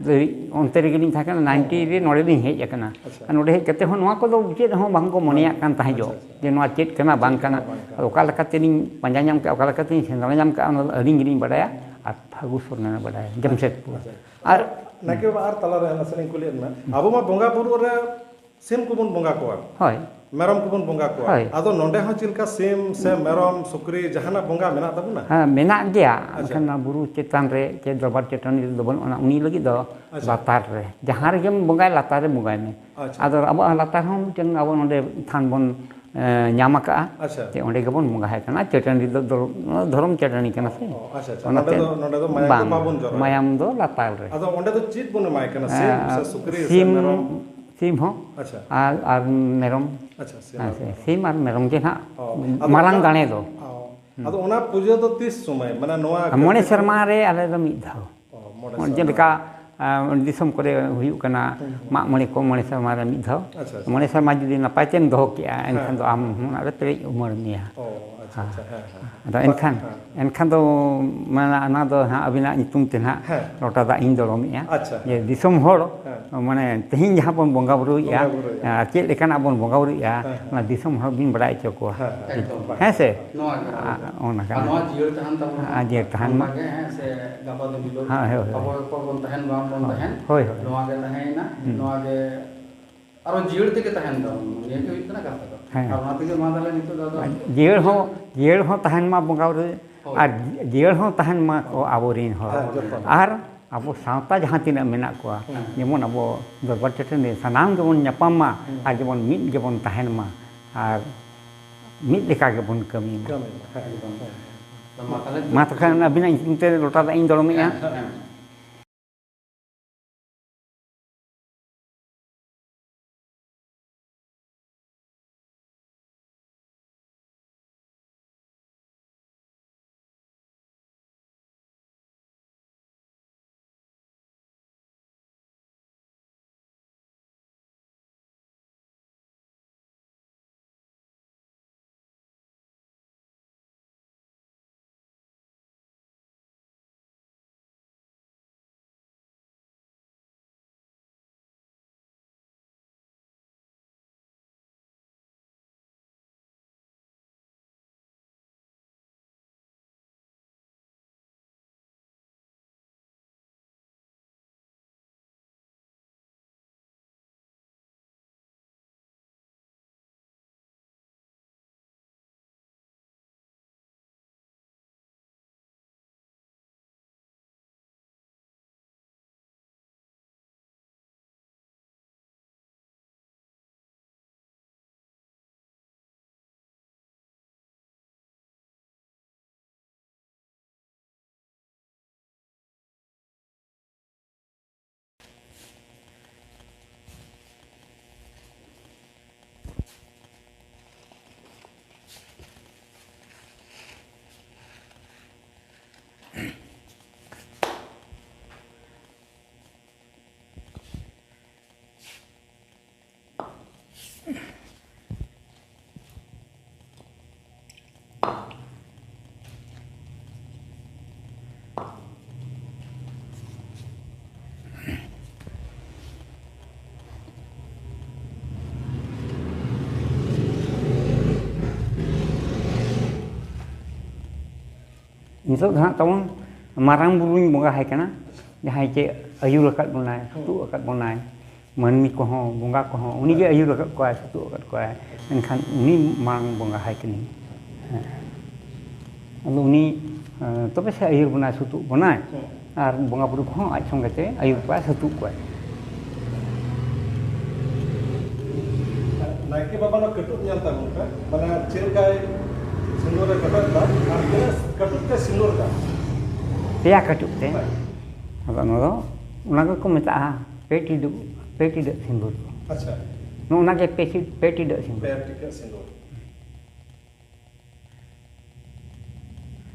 ᱫᱷᱟᱹᱵᱤᱡ ᱚᱱᱛᱮ ᱨᱮᱜᱮ ᱞᱤᱧ ᱛᱟᱦᱮᱸ ᱠᱟᱱᱟ᱾ ᱦᱩᱸ, ᱱᱟᱭᱤᱱᱴᱤ ᱦᱩᱸ᱾ ᱨᱮ ᱱᱚᱰᱮ ᱞᱤᱧ ᱦᱮᱡ ᱟᱠᱟᱱᱟ᱾ ᱟᱪᱪᱷᱟ᱾ ᱟᱨ ᱱᱚᱰᱮ ᱦᱮᱡ ᱠᱟᱛᱮ ᱦᱚᱸ ᱱᱚᱣᱟ ᱠᱚᱫᱚ ᱪᱮᱫ ᱦᱚᱸ ᱵᱟᱝ ᱠᱚ ᱢᱚᱱᱮᱭᱟᱜ ᱠᱟᱱ ᱛᱟᱦᱮᱸ ᱡᱚᱜ, ᱟᱪᱪᱷᱟ, ᱟᱪᱪᱷᱟ᱾ ᱡᱮ ᱱᱚᱣᱟ ᱪᱮᱫ ᱠᱟᱱᱟ, ᱵᱟᱝ ᱪᱮᱫ ᱠᱟᱱᱟ, ᱠᱟᱱᱟ, ᱵᱟᱝ ᱠᱟᱱᱟ᱾ ᱟᱫᱚ ᱚᱠᱟ ᱞᱮᱠᱟᱛᱮ ᱞᱤᱧ ᱯᱟᱸᱡᱟ ᱧᱟᱢ ᱠᱮᱫᱼᱟ, ᱚᱠᱟ ᱞᱮᱠᱟᱛᱮ ᱞᱤᱧ ᱥᱮᱸᱫᱽᱨᱟ ᱧᱟᱢ ᱠᱮᱫᱼᱟ, ᱚᱱᱟ ᱫᱚ ᱟᱹᱞᱤᱧ ᱜᱮᱞᱤᱧ ᱵᱟᱰᱟᱭᱟ᱾ ᱟᱨ ᱯᱷᱟᱹᱜᱩ ᱥᱚᱨᱮᱱ ᱮ ᱵᱟᱰᱟᱭᱟ, ᱡᱟᱢᱥᱮᱫᱽᱯᱩᱨ᱾ ᱟᱪᱪᱷᱟ᱾ ᱟᱨ ᱱᱟᱭᱠᱮ ᱵᱟᱵᱟ, ᱟᱨ ᱛᱟᱞᱟᱨᱮ ᱱᱟᱥᱮ ᱞᱤᱧ ᱠᱩᱞᱤᱭᱮᱫ ᱵᱮᱱᱟ, ᱦᱩᱸ᱾ ᱟᱵᱚ ᱢᱟ ᱵᱚᱸᱜᱟ ᱵᱩᱨᱩ ᱨᱮ ᱥᱤᱢ ᱠᱚᱵᱚᱱ ᱵᱚᱸᱜᱟ ᱠᱚᱣᱟ, ᱦᱳᱭ᱾ ᱢᱮᱨᱚᱢ ᱠᱚᱵᱚᱱ ᱵᱚᱸᱜᱟ ᱠᱚᱣᱟ᱾ ᱦᱳᱭ᱾ ᱟᱫᱚ ᱱᱚᱰᱮ ᱦᱚᱸ ᱪᱮᱫ ᱞᱮᱠᱟ ᱥᱤᱢ ᱥᱮ ᱢᱮᱨᱚᱢ, ᱥᱩᱠᱨᱤ ᱡᱟᱦᱟᱱᱟᱜ ᱵᱚᱸᱜᱟ ᱢᱮᱱᱟᱜ ᱛᱟᱵᱚᱱᱟ? ᱦᱮᱸ, ᱢᱮᱱᱟᱜ ᱜᱮᱭᱟ᱾ ᱟᱪᱪᱷᱟ᱾ ᱢᱮᱱᱠᱷᱟᱱ ᱱᱚᱣᱟ ᱵᱩᱨᱩ ᱪᱮᱛᱟᱱ ᱨᱮ ᱪᱮ ᱫᱚᱨᱵᱟᱨ ᱪᱟᱹᱴᱟᱹᱱᱤ ᱨᱮᱫᱚ ᱵᱟᱹᱱᱩᱜ ᱟᱱᱟ, ᱩᱱᱤ ᱞᱟᱹᱜᱤᱫ ᱫᱚ ᱟᱪᱪᱷᱟ᱾ ᱞᱟᱛᱟᱨ ᱨᱮ, ᱡᱟᱦᱟᱸ ᱨᱮᱜᱮᱢ ᱵᱚᱸᱜᱟᱭ, ᱞᱟᱛᱟᱨ ᱨᱮ ᱵᱚᱸᱜᱟᱭ ᱢᱮ᱾ ᱟᱪᱪᱷᱟ᱾ ᱟᱫᱚ ᱟᱵᱚᱣᱟᱜ ᱞᱟᱛᱟᱨ ᱦᱚᱸ ᱢᱤᱫᱴᱮᱱ ᱟᱵᱚ ᱱᱚᱰᱮ ᱛᱷᱟᱱ ᱵᱚᱱ ᱮ, ᱧᱟᱢ ᱟᱠᱟᱫᱼᱟ᱾ ᱟᱪᱪᱷᱟ᱾ ᱡᱮ ᱚᱸᱰᱮ ᱜᱮᱵᱚᱱ ᱵᱚᱸᱜᱟᱭ ᱠᱟᱱᱟ᱾ ᱪᱟᱹᱴᱟᱹᱱᱤ ᱫᱚ ᱫᱚ-, ᱫᱷᱚᱨᱚᱢ ᱪᱟᱹᱴᱟᱹᱱᱤ ᱠᱟᱱᱟ ᱥᱮ᱾ ᱚ, ᱟᱪᱪᱷᱟ, ᱟᱪᱪᱷᱟ᱾ ᱚᱱᱟᱛᱮ ᱱᱚᱸᱰᱮ ᱫᱚ, ᱱᱚᱸᱰᱮ ᱫᱚ ᱢᱟᱭᱟᱢ ᱫᱚ ᱵᱟᱝ, ᱵᱟᱵᱚᱱ ᱡᱚᱨᱚᱭᱟ᱾ ᱢᱟᱭᱟᱢ ᱫᱚ ᱞᱟᱛᱟᱨ ᱨᱮ᱾ ᱟᱫᱚ ᱚᱸᱰᱮ ᱫᱚ ᱪᱮᱫ ᱵᱚᱱ ᱮᱢᱟᱭ ᱠᱟᱱᱟ? ᱥᱤᱢ ᱮ, ᱥᱮ ᱥᱩᱠᱨᱤ ᱥᱮ ᱥᱤᱢ, ᱢᱮᱨᱚᱢ? ᱥᱤᱢ ᱦᱚᱸ᱾ ᱟᱪᱪᱷᱟ᱾ ᱟᱨ, ᱟᱨ ᱢᱮᱨᱚᱢ᱾ ᱟᱪᱪᱷᱟ, ᱥᱤᱢ ᱦᱮᱸ, ᱟᱨ ᱥᱮ, ᱢᱮᱨᱚᱢ᱾ ᱥᱤᱢ ᱟᱨ ᱢᱮᱨᱚᱢ ᱜᱮ ᱱᱟᱦᱟᱜ ᱚ, ᱟᱫᱚ ᱢᱟᱨᱟᱝ ᱚᱱᱟ, ᱫᱟᱲᱮ ᱫᱚ᱾ ᱚ, ᱦᱩᱸ᱾ ᱟᱫᱚ ᱚᱱᱟ ᱯᱩᱡᱟᱹ ᱫᱚ ᱛᱤᱥ ᱥᱚᱢᱚᱭ? ᱢᱟᱱᱮ ᱱᱚᱣᱟ ᱢᱚᱬᱮ ᱠᱟᱹᱴᱤᱡ ᱥᱮᱨᱢᱟ ᱨᱮ ᱟᱞᱮ ᱫᱚ ᱢᱤᱫ ᱫᱷᱟᱣ᱾ ᱚ, ᱢᱚᱬᱮ ᱥᱮᱨᱢᱟ᱾ ᱡᱮᱞᱮᱠᱟ, ᱟ, ᱫᱤᱥᱚᱢ ᱠᱚᱨᱮ ᱦᱩᱭᱩᱜ ᱠᱟᱱᱟ, ᱦᱩᱸ, ᱦᱩᱸ᱾ ᱢᱟᱜ ᱢᱚᱬᱮ ᱠᱚ ᱢᱚᱬᱮ ᱥᱮᱨᱢᱟ ᱨᱮ ᱢᱤᱫ ᱫᱷᱟᱣ᱾ ᱟᱪᱪᱷᱟ, ᱟᱪᱪᱷᱟ᱾ ᱢᱚᱬᱮ ᱥᱮᱨᱢᱟ ᱡᱩᱫᱤ ᱱᱟᱯᱟᱭ ᱛᱮᱢ ᱫᱚᱦᱚ ᱠᱮᱜᱼᱟ, ᱦᱮᱸ᱾ ᱮᱱᱠᱷᱟᱱ ᱫᱚ ᱟᱢ ᱦᱚᱸ ᱚᱱᱟ ᱨᱮ ᱯᱮᱨᱮᱡ ᱩᱢᱟᱹᱲ ᱢᱮᱭᱟ᱾ ᱚ, ᱟᱪᱪᱷᱟ, ᱦᱮᱸ᱾ ᱟᱪᱪᱷᱟ, ᱦᱮᱸ, ᱦᱮᱸ᱾ ᱟᱫᱚ ᱵᱟ-, ᱮᱱᱠᱷᱟᱱ, ᱦᱮᱸ᱾ ᱮᱱᱠᱷᱟᱱ ᱫᱚ ᱢᱟᱱᱮ ᱚᱱᱟ ᱫᱚ ᱦᱟᱸᱜ ᱟᱹᱵᱤᱱᱟᱜ ᱧᱩᱛᱩᱢ ᱛᱮ ᱱᱟᱦᱟᱜ ᱦᱮᱸ᱾ ᱞᱚᱴᱟ ᱫᱟᱜ ᱤᱧ ᱫᱚᱲᱚᱢᱮᱜᱼᱟ᱾ ᱟᱪᱪᱷᱟ, ᱡᱮ ᱦᱮᱸ᱾ ᱫᱤᱥᱚᱢ ᱦᱚᱲ, ᱦᱮᱸ᱾ ᱢᱟᱱᱮ ᱛᱮᱦᱮᱧ ᱡᱟᱦᱟᱸ ᱵᱚᱱ ᱵᱚᱸᱜᱟ ᱵᱩᱨᱩᱭᱮᱜᱼᱟ, ᱵᱚᱸᱜᱟ ᱵᱩᱨᱩᱭᱮᱜᱼᱟ᱾ ᱟᱨ ᱪᱮᱫ ᱞᱮᱠᱟᱱᱟᱜ ᱵᱚᱱ ᱵᱚᱸᱜᱟ ᱵᱩᱨᱩᱭᱮᱜᱼᱟ, ᱦᱮᱸ, ᱦᱮᱸ᱾ ᱚᱱᱟ ᱫᱤᱥᱚᱢ ᱦᱚᱲ ᱵᱤᱱ ᱵᱟᱲᱟᱭ ᱦᱚᱪᱚ ᱠᱚᱣᱟ᱾ ᱦᱮᱸ, ᱦᱮᱸ᱾ ᱮᱠᱫᱚᱢ᱾ ᱦᱮᱸ ᱥᱮ? ᱱᱚᱣᱟ ᱜᱮ᱾ ᱟᱨ ᱚᱱᱟ ᱟᱨ ᱠᱟᱱᱟ᱾ ᱱᱚᱣᱟ ᱡᱤᱭᱟᱹᱲ ᱛᱟᱦᱮᱱ ᱛᱟᱵᱚᱱᱟ᱾ ᱟᱨ ᱡᱤᱭᱟᱹᱲ ᱛᱟᱦᱮᱱ ᱢᱟ᱾ ᱚᱱᱠᱟ ᱜᱮ, ᱦᱮᱸ, ᱥᱮ ᱜᱟᱯᱟ ᱫᱤᱱ ᱦᱤᱞᱳᱜ ᱦᱳᱭ, ᱦᱳᱭ, ᱦᱳᱭ᱾ ᱟᱵᱚ ᱜᱮᱠᱚ ᱵᱚᱱ ᱛᱟᱦᱮᱱ ᱵᱟᱝ ᱵᱚᱱ ᱦᱳᱭ, ᱛᱟᱦᱮᱱ, ᱦᱳᱭ, ᱦᱳᱭ᱾ ᱱᱚᱣᱟ ᱜᱮ ᱛᱟᱦᱮᱸᱭᱮᱱᱟ, ᱦᱩᱸ᱾ ᱱᱚᱣᱟ ᱜᱮ ᱟᱨᱚ ᱡᱤᱭᱟᱹᱲ ᱛᱮᱜᱮ ᱛᱟᱦᱮᱱ ᱛᱟᱵᱚᱱ ᱢᱟ, ᱱᱤᱭᱟᱹ ᱜᱮ ᱦᱩᱭᱩᱜ ᱠᱟᱱᱟ ᱠᱟᱛᱷᱟ ᱫᱚ᱾ ᱦᱮᱸ᱾ ᱟᱨ ᱚᱱᱟ ᱛᱮᱜᱮ ᱢᱟ ᱛᱟᱦᱞᱮ ᱱᱤᱛᱚᱜ ᱫᱚ ᱟᱫᱚ ᱡᱤᱭᱟᱹᱲ ᱦᱚᱸ, ᱡᱤᱭᱟᱹᱲ ᱦᱚᱸ ᱛᱟᱦᱮᱱ ᱢᱟ ᱵᱚᱸᱜᱟ ᱵᱩᱨᱩ, ᱦᱳᱭ᱾ ᱟᱨ ᱡᱤᱭᱟᱹᱲ ᱦᱚᱸ ᱛᱟᱦᱮᱱ ᱢᱟ ᱠᱚ ᱟᱵᱚᱨᱮᱱ ᱦᱚᱲ᱾ ᱦᱮᱸ, ᱡᱚᱛᱚ᱾ ᱟᱨ ᱟᱵᱚ ᱥᱟᱶᱛᱟ ᱡᱟᱦᱟᱸ ᱛᱤᱱᱟᱹᱜ ᱢᱮᱱᱟᱜ ᱠᱚᱣᱟ, ᱦᱮᱸ᱾ ᱡᱮᱢᱚᱱ ᱟᱵᱚ ᱫᱚᱨᱵᱟᱨ ᱪᱟᱹᱴᱟᱹᱱᱤ ᱨᱮ ᱥᱟᱱᱟᱢ ᱜᱮᱵᱚᱱ ᱧᱟᱯᱟᱢ ᱢᱟ, ᱦᱮᱸ᱾ ᱟᱨ ᱡᱮᱢᱚᱱ ᱢᱤᱫ ᱜᱮᱵᱚᱱ ᱛᱟᱦᱮᱱ ᱢᱟ, ᱟᱨ ᱢᱤᱫ ᱞᱮᱠᱟ ᱜᱮᱵᱚᱱ ᱠᱟᱹᱢᱤ ᱢᱟ᱾ ᱠᱟᱹᱢᱤ ᱢᱟ, ᱦᱮᱸ, ᱮᱠᱫᱚᱢ᱾ ᱛᱚ ᱢᱟ ᱛᱟᱦᱞᱮ ᱢᱟ ᱛᱚᱠᱷᱟᱱ ᱟᱹᱵᱤᱱᱟᱜ ᱧᱩᱛᱩᱢ ᱛᱮ ᱞᱚᱴᱟ ᱫᱟᱜ ᱤᱧ ᱫᱚᱲᱚᱢᱮᱜᱼᱟ᱾ ᱦᱮᱸ, ᱦᱮᱸ᱾ ᱱᱤᱛᱚᱜ ᱫᱚ ᱦᱟᱸᱜ ᱛᱟᱵᱚᱱ ᱢᱟᱨᱟᱝ ᱵᱩᱨᱩᱧ ᱵᱚᱸᱜᱟ ᱟᱭ ᱠᱟᱱᱟ, ᱡᱟᱦᱟᱸᱭ ᱪᱮ ᱟᱹᱭᱩᱨ ᱟᱠᱟᱫ ᱵᱚᱱᱟᱭ, ᱥᱩᱛᱩᱜ ᱟᱠᱟᱫ ᱵᱚᱱᱟᱭ, ᱢᱟᱹᱱᱢᱤ ᱠᱚᱦᱚᱸ, ᱵᱚᱸᱜᱟ ᱠᱚᱦᱚᱸ ᱩᱱᱤᱜᱮ ᱟᱹᱭᱩᱨ ᱟᱠᱟᱫ ᱠᱚᱣᱟᱭ, ᱥᱩᱛᱩᱜ ᱟᱠᱟᱫ ᱠᱚᱣᱟᱭ᱾ ᱮᱱᱠᱷᱟᱱ ᱩᱱᱤ ᱢᱟᱨᱟᱝ ᱵᱚᱸᱜᱟ ᱟᱭ ᱠᱟᱹᱱᱟᱹᱧ᱾ ᱦᱮᱸ᱾ ᱟᱫᱚ ᱩᱱᱤ, ᱮᱸ, ᱛᱚᱵᱮ ᱥᱮ ᱟᱹᱭᱩᱨ ᱵᱚᱱᱟᱭ, ᱥᱩᱛᱩᱜ ᱵᱚᱱᱟᱭ᱾ ᱦᱮᱸ᱾ ᱟᱨ ᱵᱚᱸᱜᱟ ᱵᱩᱨᱩ ᱠᱚᱦᱚᱸ ᱟᱡ ᱥᱚᱸᱜᱮ ᱛᱮ ᱟᱹᱭᱩᱨ ᱠᱚᱣᱟᱭ, ᱥᱩᱛᱩᱜ ᱠᱚᱣᱟᱭ᱾ ᱱᱟᱭᱠᱮ ᱵᱟᱵᱟ ᱫᱚ ᱠᱟᱹᱴᱩᱵ ᱧᱮᱞ ᱛᱟᱵᱚᱱ ᱯᱮ, ᱢᱟᱱᱮ ᱪᱮᱫ ᱞᱮᱠᱟᱭ ᱥᱤᱸᱫᱩᱨ ᱨᱮ ᱠᱟᱹᱴᱩᱵ ᱫᱟ ᱟᱨ ᱛᱤᱱᱟᱹᱜ ᱠᱟᱹᱴᱩᱵ ᱛᱮ ᱥᱤᱸᱫᱩᱨ ᱫᱟ᱾ ᱯᱮᱭᱟ ᱠᱟᱹᱴᱩᱵ ᱛᱮ᱾ ᱦᱮᱸ᱾ ᱟᱫᱚ ᱚᱱᱟ ᱫᱚ, ᱚᱱᱟ ᱜᱮᱠᱚ ᱢᱮᱛᱟᱜᱼᱟ ᱯᱮ ᱴᱤᱰᱟᱹᱜ, ᱯᱮ ᱴᱤᱰᱟᱹᱜ ᱥᱤᱸᱫᱩᱨ ᱫᱚ᱾ ᱟᱪᱪᱷᱟ᱾ ᱱᱚᱜᱼᱚ ᱱᱟ ᱜᱮ ᱯᱮ ᱴᱤ-, ᱯᱮ ᱴᱤᱰᱟᱹᱜ ᱥᱤᱸᱫᱩᱨ᱾ ᱯᱮ ᱴᱤᱰᱟᱹᱜ ᱥᱤᱸᱫᱩᱨ᱾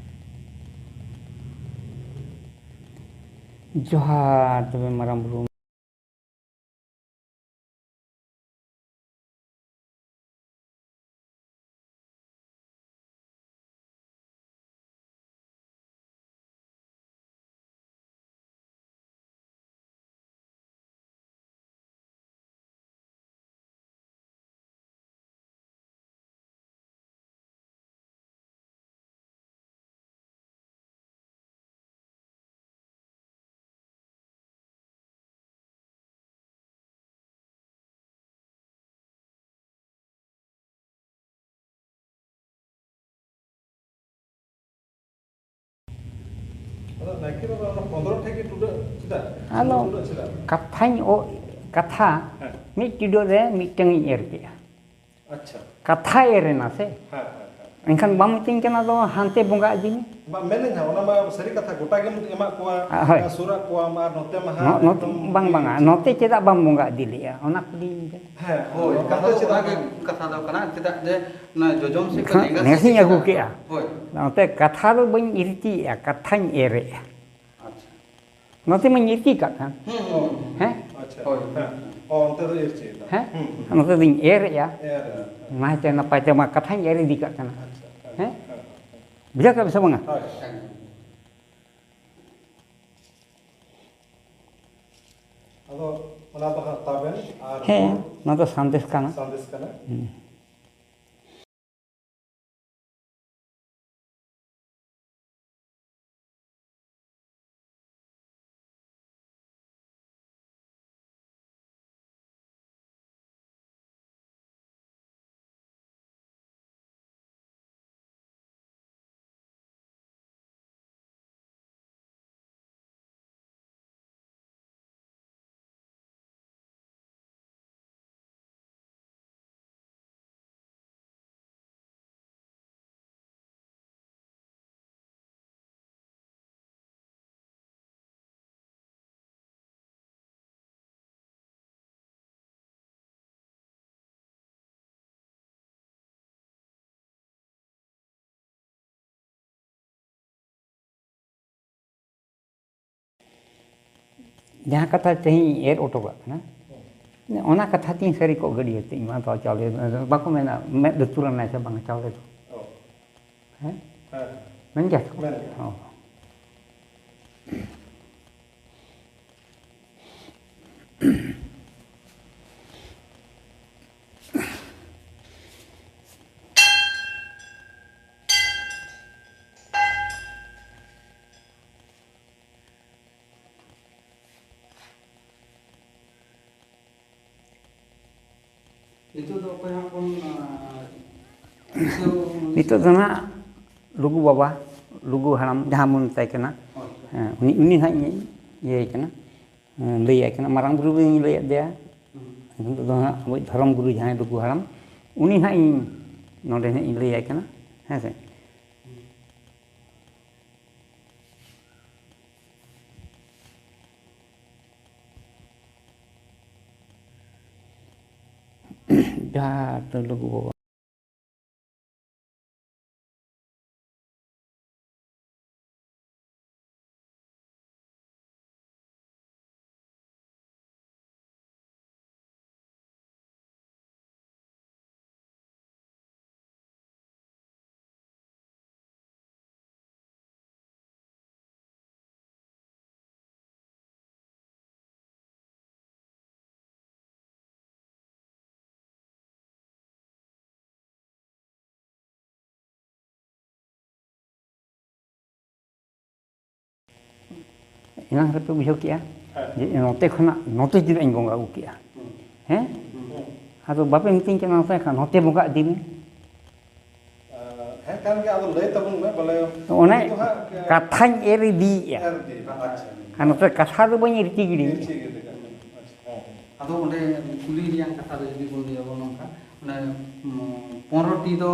ᱡᱚᱦᱟᱨ ᱛᱚᱵᱮ ᱢᱟᱨᱟᱝ ᱵᱩᱨᱩ᱾ ᱟᱫᱚ ᱱᱟᱭᱠᱮ ᱵᱟᱵᱟ, ᱚᱱᱟ ᱯᱚᱱᱫᱽᱨᱚ ᱴᱷᱮᱡ ᱜᱮ ᱴᱩᱰᱟᱹᱜ ᱪᱮᱫᱟᱜ? ᱟᱫᱚ ᱴᱩᱰᱟᱹᱜ ᱪᱮᱫᱟᱜ? ᱠᱟᱛᱷᱟᱧ ᱚ-, ᱠᱟᱛᱷᱟ ᱦᱮᱸ᱾ ᱢᱤᱫ ᱴᱤᱰᱟᱹᱜ ᱨᱮ ᱢᱤᱫᱴᱟᱝ ᱤᱧ ᱮᱨ ᱠᱮᱜᱼᱟ᱾ ᱟᱪᱪᱷᱟ᱾ ᱠᱟᱛᱷᱟ ᱮᱨ ᱮᱱᱟ ᱥᱮ᱾ ᱦᱮᱸ, ᱦᱮᱸ, ᱦᱮᱸ᱾ ᱮᱱᱠᱷᱟᱱ ᱵᱟᱢ ᱢᱤᱛᱟᱹᱧ ᱠᱟᱱᱟ ᱫᱚ ᱦᱟᱱᱛᱮ ᱵᱚᱸᱜᱟ ᱤᱫᱤ ᱢᱮ᱾ ᱵᱟᱝ, ᱢᱮᱱᱟᱹᱧ ᱦᱟᱸᱜ, ᱚᱱᱟ ᱢᱟ ᱥᱟᱹᱨᱤ ᱠᱟᱛᱷᱟ, ᱜᱚᱴᱟ ᱜᱮᱢ ᱮᱢᱟᱜ ᱠᱚᱣᱟ, ᱦᱳᱭ᱾ ᱥᱩᱨᱟᱜ ᱠᱚᱣᱟᱢ ᱟᱨ ᱱᱚᱛᱮ ᱢᱟ ᱦᱟᱸᱜ ᱱᱚ-, ᱱᱚᱛᱮ ᱮᱠᱫᱚᱢ ᱵᱟᱝ, ᱵᱟᱝᱟ, ᱱᱚᱛᱮ ᱪᱮᱫᱟᱜ ᱵᱟᱢ ᱵᱚᱸᱜᱟ ᱤᱫᱤ ᱞᱮᱜᱼᱟ? ᱚᱱᱟ ᱠᱩᱞᱤᱧ ᱢᱮ᱾ ᱦᱮᱸ, ᱦᱳᱭ, ᱱᱚᱛᱮ ᱠᱟᱛᱷᱟ ᱫᱚ ᱪᱮᱫᱟᱜ ᱚᱱᱟ ᱜᱮ ᱵᱟᱝ? ᱠᱟᱛᱷᱟ ᱫᱚ ᱠᱟᱱᱟ, ᱪᱮᱫᱟᱜ ᱡᱮ ᱚᱱᱟ ᱡᱚᱡᱚᱢ ᱥᱮᱫ ᱠᱷᱚᱱ ᱦᱮᱸ, ᱞᱮᱸᱜᱟ ᱥᱮᱫ ᱱᱮᱥᱤᱧ ᱟᱹᱜᱩ ᱪᱮᱫᱟᱜ? ᱠᱮᱜᱼᱟ᱾ ᱦᱳᱭ᱾ ᱱᱚᱛᱮ ᱠᱟᱛᱷᱟ ᱫᱚ ᱵᱟᱹᱧ ᱤᱨᱪᱤᱭᱮᱜᱼᱟ, ᱠᱟᱛᱷᱟᱧ ᱮᱨᱮᱜᱼᱟ᱾ ᱟᱪᱪᱷᱟ᱾ ᱱᱚᱛᱮ ᱢᱟᱧ ᱤᱨᱪᱤ ᱠᱟᱜ ᱠᱟᱱ᱾ ᱦᱩᱸ, ᱦᱩᱸ᱾ ᱦᱮᱸ? ᱟᱪᱪᱷᱟ᱾ ᱦᱳᱭ᱾ ᱦᱮᱸ᱾ ᱚ, ᱚᱱᱛᱮ ᱫᱚ ᱤᱨᱪᱤ ᱫᱟ᱾ ᱦᱮᱸ? ᱦᱩᱸ, ᱦᱩᱸ᱾ ᱱᱚᱛᱮ ᱫᱚᱧ ᱮᱨᱮᱜᱼᱟ᱾ ᱮᱨ᱾ ᱱᱟᱭᱛᱮ ᱱᱟᱯᱟᱭ ᱛᱮ ᱢᱟ ᱠᱟᱛᱷᱟᱧ ᱮᱨ ᱤᱫᱤ ᱠᱟᱜ ᱠᱟᱱᱟ᱾ ᱟᱪᱪᱷᱟ᱾ ᱦᱮᱸ? ᱦᱮᱸ, ᱦᱮᱸ᱾ ᱵᱩᱡᱷᱟᱹᱣ ᱠᱮᱜᱼᱟ ᱯᱮ ᱥᱮ ᱵᱟᱝᱟ? ᱦᱳᱭ᱾ ᱟᱫᱚ ᱚᱱᱟ ᱫᱚ ᱦᱟᱸᱜ ᱛᱟᱵᱮᱱ ᱟᱨ ᱦᱮᱸ, ᱱᱚᱣᱟ ᱫᱚ ᱥᱟᱸᱫᱮᱥ ᱠᱟᱱᱟ᱾ ᱥᱟᱸᱫᱮᱥ ᱠᱟᱱᱟ᱾ ᱦᱩᱸ᱾ ᱡᱟᱦᱟᱸ ᱠᱟᱛᱷᱟ ᱛᱮᱦᱮᱧ ᱮᱨ ᱦᱚᱴᱚ ᱠᱟᱜ ᱠᱟᱱᱟ, ᱚᱱᱟ ᱠᱟᱛᱷᱟ ᱛᱤᱧ ᱥᱟᱹᱨᱤ ᱠᱚᱜ ᱜᱟᱹᱰᱭᱟᱹ ᱛᱮ, ᱤᱧ ᱢᱟ ᱛᱚ ᱪᱟᱣᱞᱮ ᱵᱟᱠᱚ ᱢᱮᱱᱟ, ᱢᱮᱫ ᱞᱩᱛᱩᱨ ᱟᱱᱟᱭ ᱥᱮ ᱵᱟᱝ ᱪᱟᱣᱞᱮ ᱫᱚ᱾ ᱚ᱾ ᱦᱮᱸ? ᱦᱮᱸ᱾ ᱢᱮᱱ ᱜᱮᱭᱟ ᱛᱚ? ᱢᱮᱱ ᱜᱮᱭᱟ᱾ ᱚ᱾ ᱱᱤᱛᱚᱜ ᱫᱚ ᱚᱠᱚᱭ ᱦᱟᱸᱜ ᱵᱚᱱ, ᱟᱸ, ᱫᱤᱥᱟᱹ ᱱᱤᱛᱚᱜ ᱫᱚ ᱱᱟᱦᱟᱜ ᱞᱩᱜᱩ ᱵᱟᱵᱟ, ᱞᱩᱜᱩ ᱦᱟᱲᱟᱢ ᱡᱟᱦᱟᱸ ᱵᱚᱱ ᱢᱮᱛᱟᱭ ᱠᱟᱱᱟ, ᱦᱳᱭ᱾ ᱦᱮᱸ, ᱩᱱᱤ, ᱩᱱᱤ ᱱᱟᱦᱟᱜ ᱤᱧ ᱤᱭᱟᱹᱭ ᱠᱟᱱᱟ, ᱦᱮᱸ, ᱞᱟᱹᱭᱟᱭ ᱠᱟᱱᱟ᱾ ᱢᱟᱨᱟᱝ ᱵᱩᱨᱩ ᱜᱤᱧ ᱞᱟᱹᱭᱟᱫ ᱫᱮᱭᱟ᱾ ᱦᱩᱸ᱾ ᱱᱤᱛᱚᱜ ᱫᱚ ᱱᱟᱦᱟᱜ ᱟᱵᱚᱭᱤᱡ ᱫᱷᱚᱨᱚᱢ ᱜᱩᱨᱩ ᱡᱟᱦᱟᱸᱭ ᱞᱩᱜᱩ ᱦᱟᱲᱟᱢ, ᱩᱱᱤ ᱱᱟᱦᱟᱜ ᱤᱧ ᱱᱚᱰᱮ ᱱᱟᱦᱟᱜ ᱤᱧ ᱞᱟᱹᱭᱟᱭ ᱠᱟᱱᱟ, ᱦᱮᱸ ᱥᱮ᱾ ᱦᱩᱸ᱾ ᱡᱚᱦᱟᱨ ᱫᱚ ᱞᱩᱜᱩ ᱵᱟᱵᱟ᱾ ᱮᱱᱟᱝ ᱨᱮᱯᱮ ᱵᱩᱡᱷᱟᱹᱣ ᱠᱮᱜᱼᱟ ᱦᱮᱸ᱾ ᱡᱮ ᱱᱚᱛᱮ ᱠᱷᱚᱱᱟᱜ ᱱᱚᱛᱮ ᱪᱮᱫᱟᱜ ᱤᱧ ᱵᱚᱸᱜᱟ ᱟᱹᱜᱩ ᱠᱮᱜᱼᱟ? ᱦᱩᱸ᱾ ᱦᱮᱸ? ᱦᱩᱸ᱾ ᱟᱫᱚ ᱵᱟᱯᱮ ᱢᱤᱛᱟᱹᱧ ᱠᱟᱱᱟ ᱱᱚᱛᱮ ᱠᱷᱚᱱ, ᱱᱚᱛᱮ ᱵᱚᱸᱜᱟ ᱤᱫᱤ ᱢᱮ᱾ ᱦᱮᱸ, ᱠᱟᱱ ᱜᱮᱭᱟ, ᱟᱫᱚ ᱞᱟᱹᱭ ᱛᱟᱵᱚᱱ ᱢᱮ, ᱵᱚᱞᱮ ᱚᱱᱮ ᱩᱱᱠᱩ ᱫᱚ ᱦᱟᱸᱜ, ᱠᱟᱛᱷᱟᱧ ᱮᱨ ᱤᱫᱤᱭᱮᱜᱼᱟ᱾ ᱮᱨ ᱤᱫᱤᱭᱮᱫᱟ, ᱟᱪᱪᱷᱟ᱾ ᱟᱨ ᱱᱚᱛᱮ ᱠᱟᱛᱷᱟ ᱫᱚ ᱵᱟᱹᱧ ᱤᱨᱪᱤ ᱜᱤᱰᱤ᱾ ᱤᱨᱪᱤ ᱜᱤᱰᱤ ᱠᱟᱜ ᱠᱟᱱᱟ᱾ ᱟᱪᱪᱷᱟ, ᱦᱮᱸ, ᱦᱮᱸ᱾ ᱟᱫᱚ ᱚᱸᱰᱮ ᱠᱩᱞᱤ ᱨᱮᱭᱟᱜ ᱠᱟᱛᱷᱟ ᱫᱚ ᱡᱩᱫᱤ ᱵᱚᱱ ᱞᱟᱹᱭᱟ ᱵᱚᱱ ᱱᱚᱝᱠᱟ, ᱚᱱᱮ, ᱩᱸ, ᱯᱚᱱᱨᱚ ᱴᱤ ᱫᱚ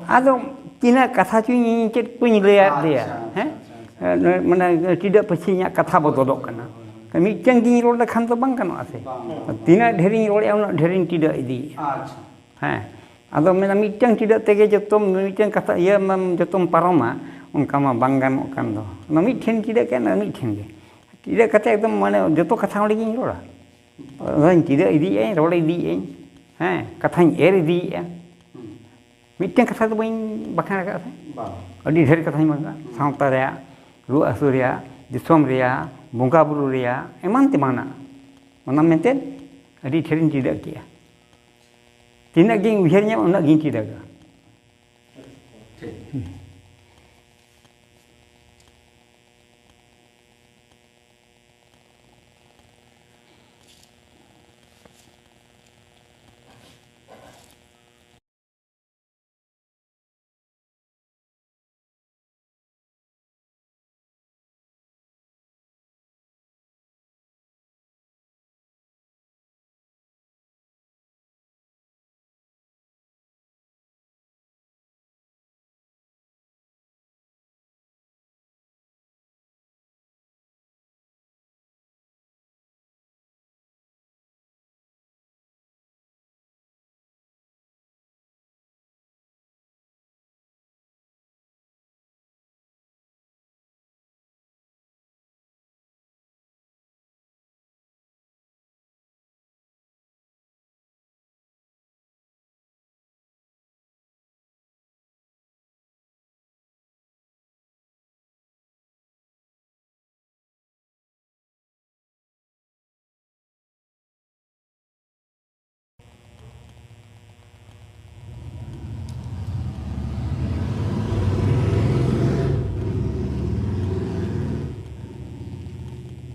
ᱟᱫᱚ ᱛᱤᱱᱟᱹᱜ ᱠᱟᱛᱷᱟ ᱪᱚᱧ ᱤᱧ ᱪᱮᱫ ᱠᱚᱧ ᱞᱟᱹᱭᱟᱫ ᱟᱪᱪᱷᱟ, ᱯᱮᱭᱟ, ᱟᱪᱪᱷᱟ, ᱦᱮᱸ? ᱟᱪᱪᱷᱟ, ᱟᱪᱪᱷᱟ᱾ ᱢᱟᱱᱮ ᱴᱤᱰᱟᱹᱜ ᱯᱟᱹᱪᱷᱤ ᱤᱧᱟᱹᱜ ᱠᱟᱛᱷᱟ ᱵᱚᱫᱚᱞᱚᱜ ᱠᱟᱱᱟ᱾ ᱦᱳᱭ, ᱦᱳᱭ, ᱦᱳᱭ᱾ ᱢᱤᱫᱴᱟᱝ ᱜᱤᱧ ᱨᱚᱲ ᱞᱮᱠᱷᱟᱱ ᱫᱚ ᱵᱟᱝ ᱜᱟᱱᱚᱜᱼᱟ ᱥᱮ? ᱵᱟᱝ᱾ ᱛᱤᱱᱟᱹᱜ ᱰᱷᱮᱨᱤᱧ ᱨᱚᱲᱮᱜᱼᱟ, ᱩᱱᱟᱹᱜ ᱰᱷᱮᱨᱤᱧ ᱴᱤᱰᱟᱹᱜ ᱤᱫᱤᱭᱮᱜᱼᱟ᱾ ᱟᱪᱪᱷᱟ᱾ ᱦᱮᱸ᱾ ᱟᱫᱚ ᱢᱮᱱᱟ, ᱢᱤᱫᱴᱟᱝ ᱴᱤᱰᱟᱹᱜ ᱛᱮᱜᱮ ᱡᱚᱛᱚᱢ, ᱢᱤᱫᱴᱟᱝ ᱠᱟᱛᱷᱟ, ᱤᱭᱟᱹ ᱢᱟᱢ ᱡᱚᱛᱚᱢ ᱯᱟᱨᱚᱢᱟ, ᱚᱱᱠᱟ ᱢᱟ ᱵᱟᱝ ᱜᱟᱱᱚᱜ ᱠᱟᱱ ᱫᱚ᱾ ᱚᱱᱟ ᱢᱤᱫ ᱴᱷᱮᱱ ᱴᱤᱰᱟᱹᱜ ᱠᱮᱫ, ᱚᱱᱟ ᱢᱤᱫ ᱴᱷᱮᱱ ᱜᱮ᱾ ᱪᱮᱫᱟᱜ ᱠᱟᱛᱮ ᱮᱠᱫᱚᱢ ᱢᱟᱱᱮ ᱡᱚᱛᱚ ᱠᱟᱛᱷᱟ ᱚᱸᱰᱮ ᱜᱤᱧ ᱨᱚᱲᱟ᱾ ᱚᱱᱟᱧ ᱪᱮᱫᱟᱜ ᱤᱫᱤᱭᱮᱫᱼᱟᱹᱧ, ᱨᱚᱲ ᱤᱫᱤᱭᱮᱫᱼᱟᱹᱧ, ᱦᱮᱸ, ᱠᱟᱛᱷᱟᱧ ᱮᱨ ᱤᱫᱤᱭᱮᱫᱼᱟ᱾ ᱢᱤᱫᱴᱮᱱ ᱠᱟᱛᱷᱟ ᱫᱚ ᱵᱟᱹᱧ ᱵᱟᱠᱷᱮᱬ ᱟᱠᱟᱫᱼᱟ ᱥᱮ? ᱵᱟᱝ᱾ ᱟᱹᱰᱤ ᱰᱷᱮᱨ ᱠᱟᱛᱷᱟᱧ ᱵᱟᱠᱷᱮᱬ ᱟᱠᱟᱫᱼᱟ᱾ ᱦᱩᱸ᱾ ᱥᱟᱶᱛᱟ ᱨᱮᱭᱟᱜ, ᱨᱩᱣᱟᱹ ᱦᱟᱹᱥᱩ ᱨᱮᱭᱟᱜ, ᱫᱤᱥᱚᱢ ᱨᱮᱭᱟᱜ, ᱵᱚᱸᱜᱟ ᱵᱩᱨᱩ ᱨᱮᱭᱟᱜ, ᱮᱢᱟᱱ ᱛᱮᱢᱟᱱᱟᱜ᱾ ᱚᱱᱟ ᱢᱮᱱᱛᱮ ᱟᱹᱰᱤ ᱰᱷᱮᱨᱤᱧ ᱪᱮᱫ ᱠᱮᱜᱼᱟ᱾ ᱛᱤᱱᱟᱹᱜ ᱜᱤᱧ ᱩᱭᱦᱟᱹᱨ ᱧᱟᱢᱟ, ᱩᱱᱟᱹᱜ ᱜᱤᱧ ᱪᱮᱫ ᱟᱠᱟᱫᱼᱟ᱾ ᱴᱷᱤᱠ᱾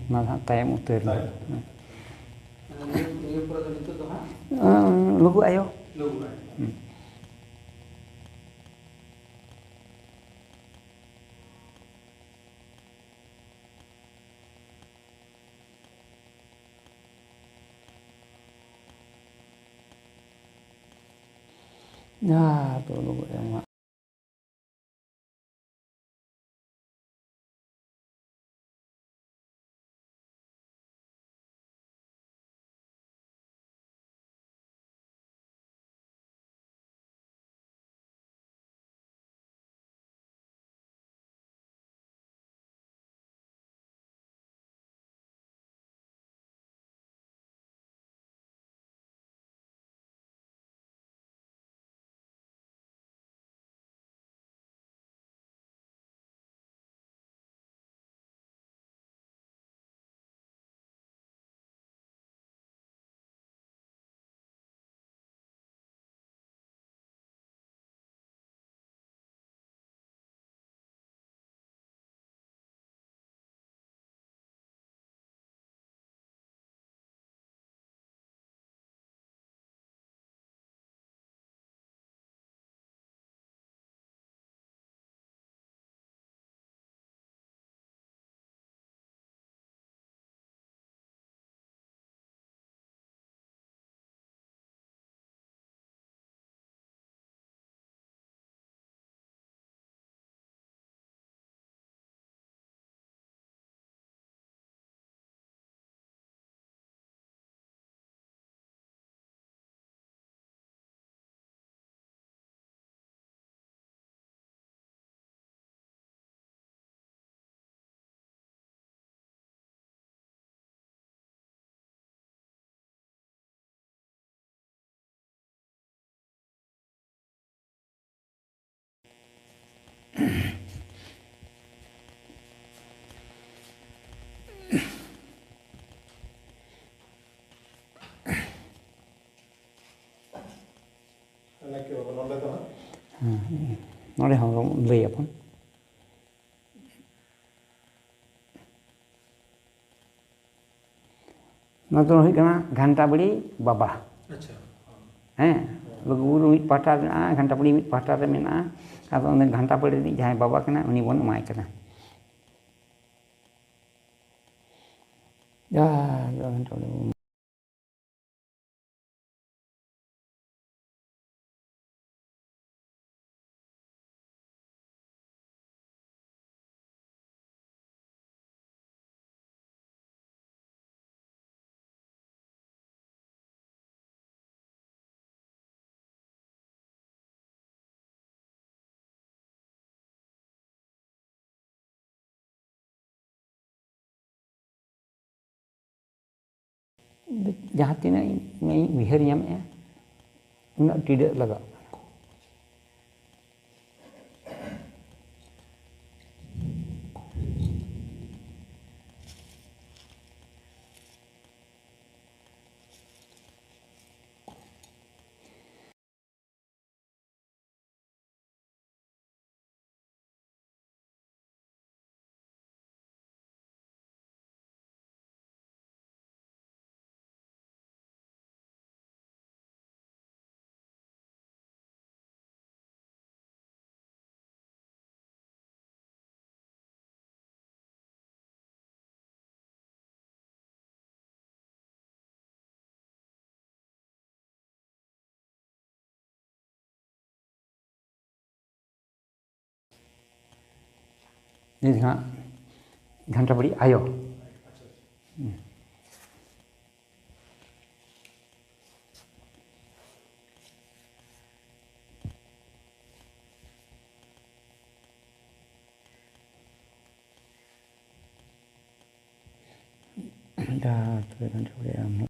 ᱚᱱᱟ ᱫᱚ ᱦᱟᱸᱜ ᱛᱟᱭᱚᱢ ᱩᱛᱟᱹᱨ ᱨᱮ᱾ ᱛᱟᱭᱚᱢ᱾ ᱱᱤᱭᱟᱹ, ᱱᱤᱭᱟᱹ ᱯᱚᱨᱮ ᱫᱚ ᱱᱤᱛᱚᱜ ᱫᱚ ᱦᱟᱸᱜ? ᱟᱸ, ᱞᱩᱜᱩ ᱟᱭᱳ᱾ ᱞᱩᱜᱩ ᱟᱭᱳ᱾ ᱦᱩᱸ᱾ ᱡᱟᱦᱟᱸ ᱫᱚ ᱞᱩᱜᱩ ᱟᱭᱳ ᱢᱟ᱾ ᱱᱟᱭᱠᱮ ᱵᱟᱵᱟ, ᱱᱚᱰᱮ ᱫᱚ ᱦᱟᱸᱜ ᱦᱮᱸ, ᱱᱚᱰᱮ ᱦᱚᱸ ᱞᱟᱹᱭ ᱟᱵᱚᱱ᱾ ᱱᱚᱣᱟ ᱫᱚ ᱦᱩᱭᱩᱜ ᱠᱟᱱᱟ ᱜᱷᱟᱱᱴᱟ ᱵᱟᱲᱤ ᱵᱟᱵᱟ᱾ ᱟᱪᱪᱷᱟ᱾ ᱦᱮᱸ, ᱞᱩᱜᱩᱵᱩᱨᱩ ᱢᱤᱫ ᱯᱟᱦᱴᱟ ᱨᱮ ᱢᱮᱱᱟᱜᱼᱟ, ᱜᱷᱟᱱᱴᱟ ᱵᱟᱲᱤ ᱢᱤᱫ ᱯᱟᱦᱴᱟ ᱨᱮ ᱢᱮᱱᱟᱜᱼᱟ᱾ ᱟᱫᱚ ᱚᱱᱮ ᱜᱷᱟᱱᱴᱟ ᱵᱟᱲᱤ ᱨᱤᱱᱤᱡ ᱡᱟᱦᱟᱸᱭ ᱵᱟᱵᱟ ᱠᱟᱱᱟᱭ, ᱩᱱᱤ ᱵᱚᱱ ᱮᱢᱟᱭ ᱠᱟᱱᱟ᱾ ᱡᱟᱦᱟᱸ ᱫᱚ ᱜᱷᱟᱱᱴᱟ ᱵᱟᱲᱤ ᱡᱟᱦᱟᱸ ᱛᱤᱱᱟᱹᱜ ᱤᱧ ᱩᱭᱦᱟᱹᱨ ᱧᱟᱢᱮᱫᱼᱟ, ᱩᱱᱟᱹᱜ ᱴᱤᱰᱟᱹᱜ ᱞᱟᱜᱟᱜ ᱠᱟᱱᱟ᱾ ᱱᱤᱛ ᱦᱟᱸᱜ ᱜᱷᱟᱱᱴᱟ ᱵᱟᱲᱤ ᱟᱭᱳ᱾ ᱡᱟᱦᱟᱸ ᱛᱚᱵᱮ ᱜᱷᱟᱱᱴᱟ ᱵᱟᱲᱤ ᱟᱭᱳ᱾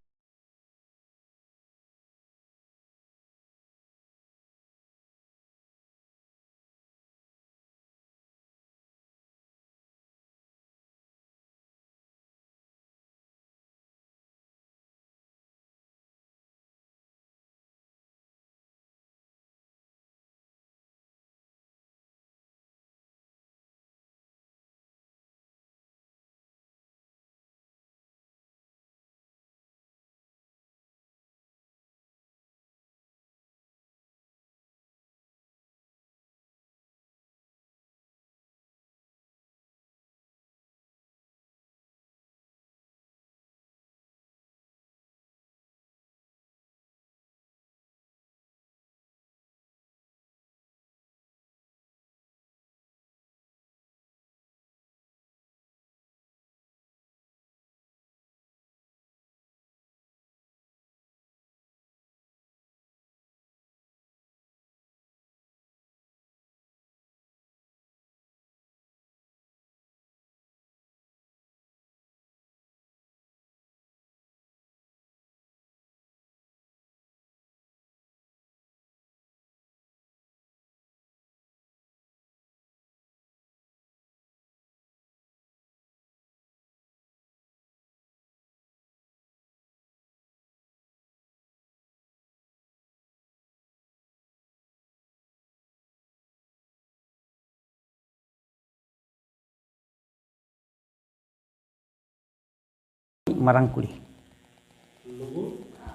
ᱢᱟᱨᱟᱝ ᱠᱩᱲᱤ᱾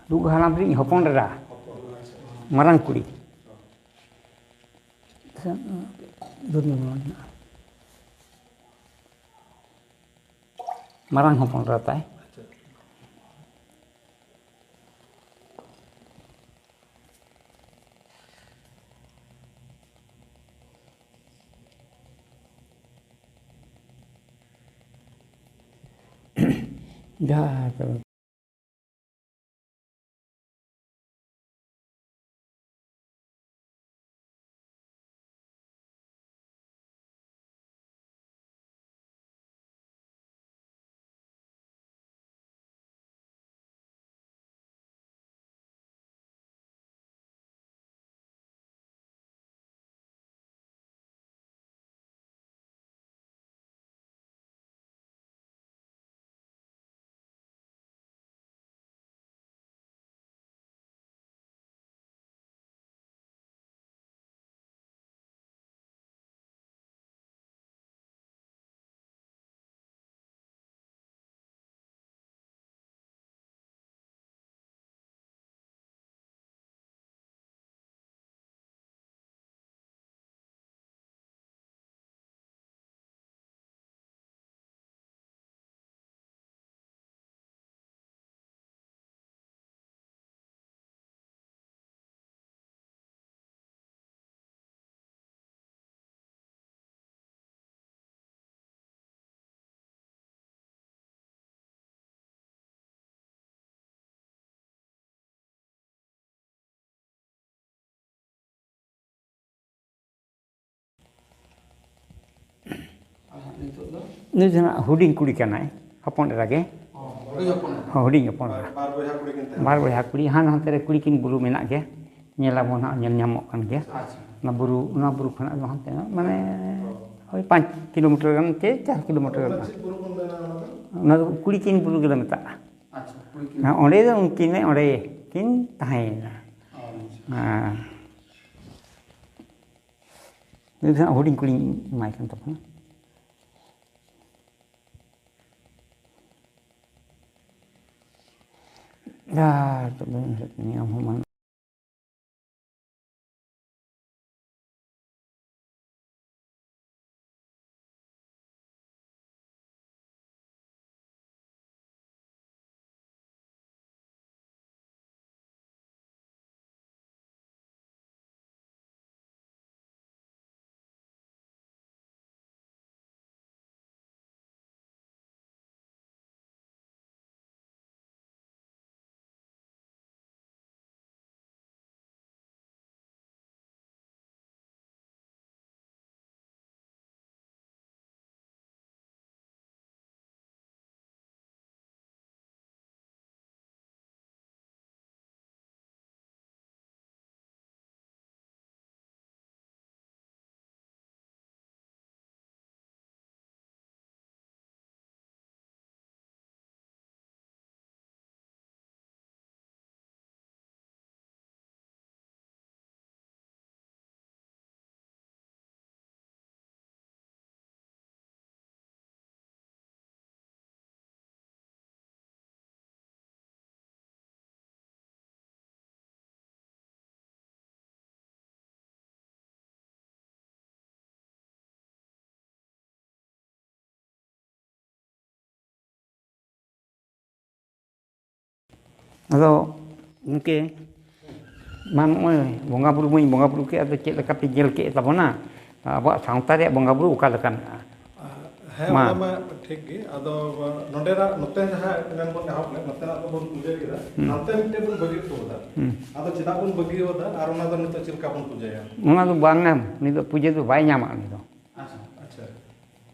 ᱞᱩᱜᱩ ᱦᱟᱲᱟᱢ ᱨᱤᱱᱤᱡ ᱦᱚᱯᱚᱱ ᱮᱨᱟ, ᱢᱟᱨᱟᱝ ᱠᱩᱲᱤ᱾ ᱢᱟᱨᱟᱝ ᱦᱚᱯᱚᱱ ᱮᱨᱟ ᱛᱟᱭ᱾ ᱡᱟᱦᱟᱸ ᱫᱚ ᱟᱨ ᱦᱟᱸᱜ ᱱᱤᱛᱚᱜ ᱫᱚ? ᱱᱩᱭ ᱫᱚ ᱱᱟᱜ ᱦᱩᱰᱤᱧ ᱠᱩᱲᱤ ᱠᱟᱱᱟᱭ, ᱦᱚᱯᱚᱱ ᱮᱨᱟ ᱜᱮ᱾ ᱚ, ᱦᱩᱰᱤᱧ ᱦᱚᱯᱚᱱ ᱮᱨᱟ᱾ ᱦᱚᱸ, ᱦᱩᱰᱤᱧ ᱦᱚᱯᱚᱱ ᱮᱨᱟ᱾ ᱵᱟᱨ ᱵᱚᱭᱦᱟ ᱠᱩᱲᱤ ᱠᱤᱱ ᱛᱟᱦᱮᱸ ᱵᱟᱨ ᱠᱟᱱᱟ᱾ ᱵᱚᱭᱦᱟ ᱠᱩᱲᱤ, ᱦᱟᱱᱟ ᱦᱟᱱᱛᱮ ᱨᱮ ᱠᱩᱲᱤ ᱠᱤᱱ ᱵᱩᱨᱩ ᱢᱮᱱᱟᱜ ᱜᱮᱭᱟ, ᱧᱮᱞ ᱟᱵᱚᱱ ᱦᱟᱸᱜ, ᱧᱮᱞ ᱧᱟᱢᱚᱜ ᱠᱟᱱ ᱜᱮᱭᱟ᱾ ᱟᱪᱪᱷᱟ᱾ ᱚᱱᱟ ᱵᱩᱨᱩ, ᱚᱱᱟ ᱵᱩᱨᱩ ᱠᱷᱚᱱᱟᱜ ᱫᱚ ᱦᱟᱱᱛᱮ ᱢᱟᱱᱮ ᱳᱭ ᱯᱟᱸᱪ ᱠᱤᱞᱳᱢᱤᱴᱟᱨ ᱜᱟᱱ ᱪᱮ ᱪᱟᱨ ᱠᱤᱞᱳᱢᱤᱴᱟᱨ ᱜᱟᱱ᱾ ᱚᱱᱟ ᱪᱮᱫ ᱵᱩᱨᱩ ᱵᱚᱱ ᱢᱮᱱᱟ ᱚᱱᱟ ᱫᱚ? ᱚᱱᱟ ᱫᱚ ᱠᱩᱲᱤ ᱠᱤᱱ ᱵᱩᱨᱩ ᱜᱮᱞᱮ ᱢᱮᱛᱟᱜᱼᱟ᱾ ᱟᱪᱪᱷᱟ, ᱠᱩᱲᱤ ᱠᱤᱱ᱾ ᱦᱮᱸ, ᱚᱸᱰᱮ ᱫᱚ ᱩᱱᱠᱤᱱ ᱚᱸᱰᱮ ᱠᱤᱱ ᱛᱟᱦᱮᱸᱭᱮᱱᱟ᱾ ᱚ, ᱟᱪᱪᱷᱟ᱾ ᱦᱮᱸ᱾ ᱱᱩᱭ ᱫᱚ ᱦᱟᱸᱜ ᱦᱩᱰᱤᱧ ᱠᱩᱲᱤᱧ ᱮᱢᱟᱭ ᱠᱟᱱ ᱛᱟᱵᱚᱱᱟ᱾ ᱟᱨ ᱛᱚᱵᱮ ᱱᱤᱭᱟᱹ ᱦᱚᱸ ᱢᱟᱱᱮ ᱟᱫᱚ ᱜᱚᱢᱠᱮ, ᱢᱟ ᱱᱚᱜᱼᱚᱭ ᱵᱚᱸᱜᱟ ᱵᱩᱨᱩ ᱢᱟᱧ ᱵᱚᱸᱜᱟ ᱵᱩᱨᱩ ᱠᱮᱫ, ᱟᱫᱚ ᱪᱮᱫ ᱞᱮᱠᱟ ᱯᱮ ᱧᱮᱞ ᱠᱮᱫ ᱛᱟᱵᱚᱱᱟ, ᱟᱵᱚᱣᱟᱜ ᱥᱟᱶᱛᱟ ᱨᱮᱭᱟᱜ ᱵᱚᱸᱜᱟ ᱵᱩᱨᱩ ᱚᱠᱟ ᱞᱮᱠᱟ ᱢᱮᱱᱟᱜᱼᱟ? ᱦᱮᱸ, ᱢᱟ᱾ ᱚᱱᱟ ᱢᱟ ᱴᱷᱤᱠ ᱜᱮ᱾ ᱟᱫᱚ ᱱᱚᱰᱮᱱᱟᱜ, ᱱᱚᱛᱮ ᱡᱟᱦᱟᱸ ᱮᱱᱟᱝ ᱵᱚᱱ ᱮᱦᱚᱵ ᱞᱮᱫ, ᱱᱚᱛᱮᱱᱟᱜ ᱫᱚ ᱵᱚᱱ ᱯᱩᱡᱟᱹ ᱠᱮᱫᱟ᱾ ᱦᱩᱸ᱾ ᱦᱟᱱᱛᱮ ᱢᱤᱫᱴᱮᱱ ᱵᱚᱱ ᱵᱟᱹᱜᱤ ᱦᱚᱴᱚ ᱠᱟᱫᱟ᱾ ᱦᱩᱸ᱾ ᱟᱫᱚ ᱪᱮᱫᱟᱜ ᱵᱚᱱ ᱵᱟᱹᱜᱤ ᱠᱟᱫᱟ ᱟᱨ ᱚᱱᱟ ᱫᱚ ᱱᱤᱛᱚᱜ ᱪᱮᱫ ᱞᱮᱠᱟ ᱵᱚᱱ ᱯᱩᱡᱟᱹᱭᱟ? ᱚᱱᱟ ᱫᱚ ᱵᱟᱝ ᱧᱟᱢ, ᱩᱱᱤ ᱫᱚ ᱯᱩᱡᱟᱹ ᱫᱚ ᱵᱟᱭ ᱧᱟᱢᱟ ᱩᱱᱤ ᱫᱚ᱾ ᱟᱪᱪᱷᱟ, ᱟᱪᱪᱷᱟ᱾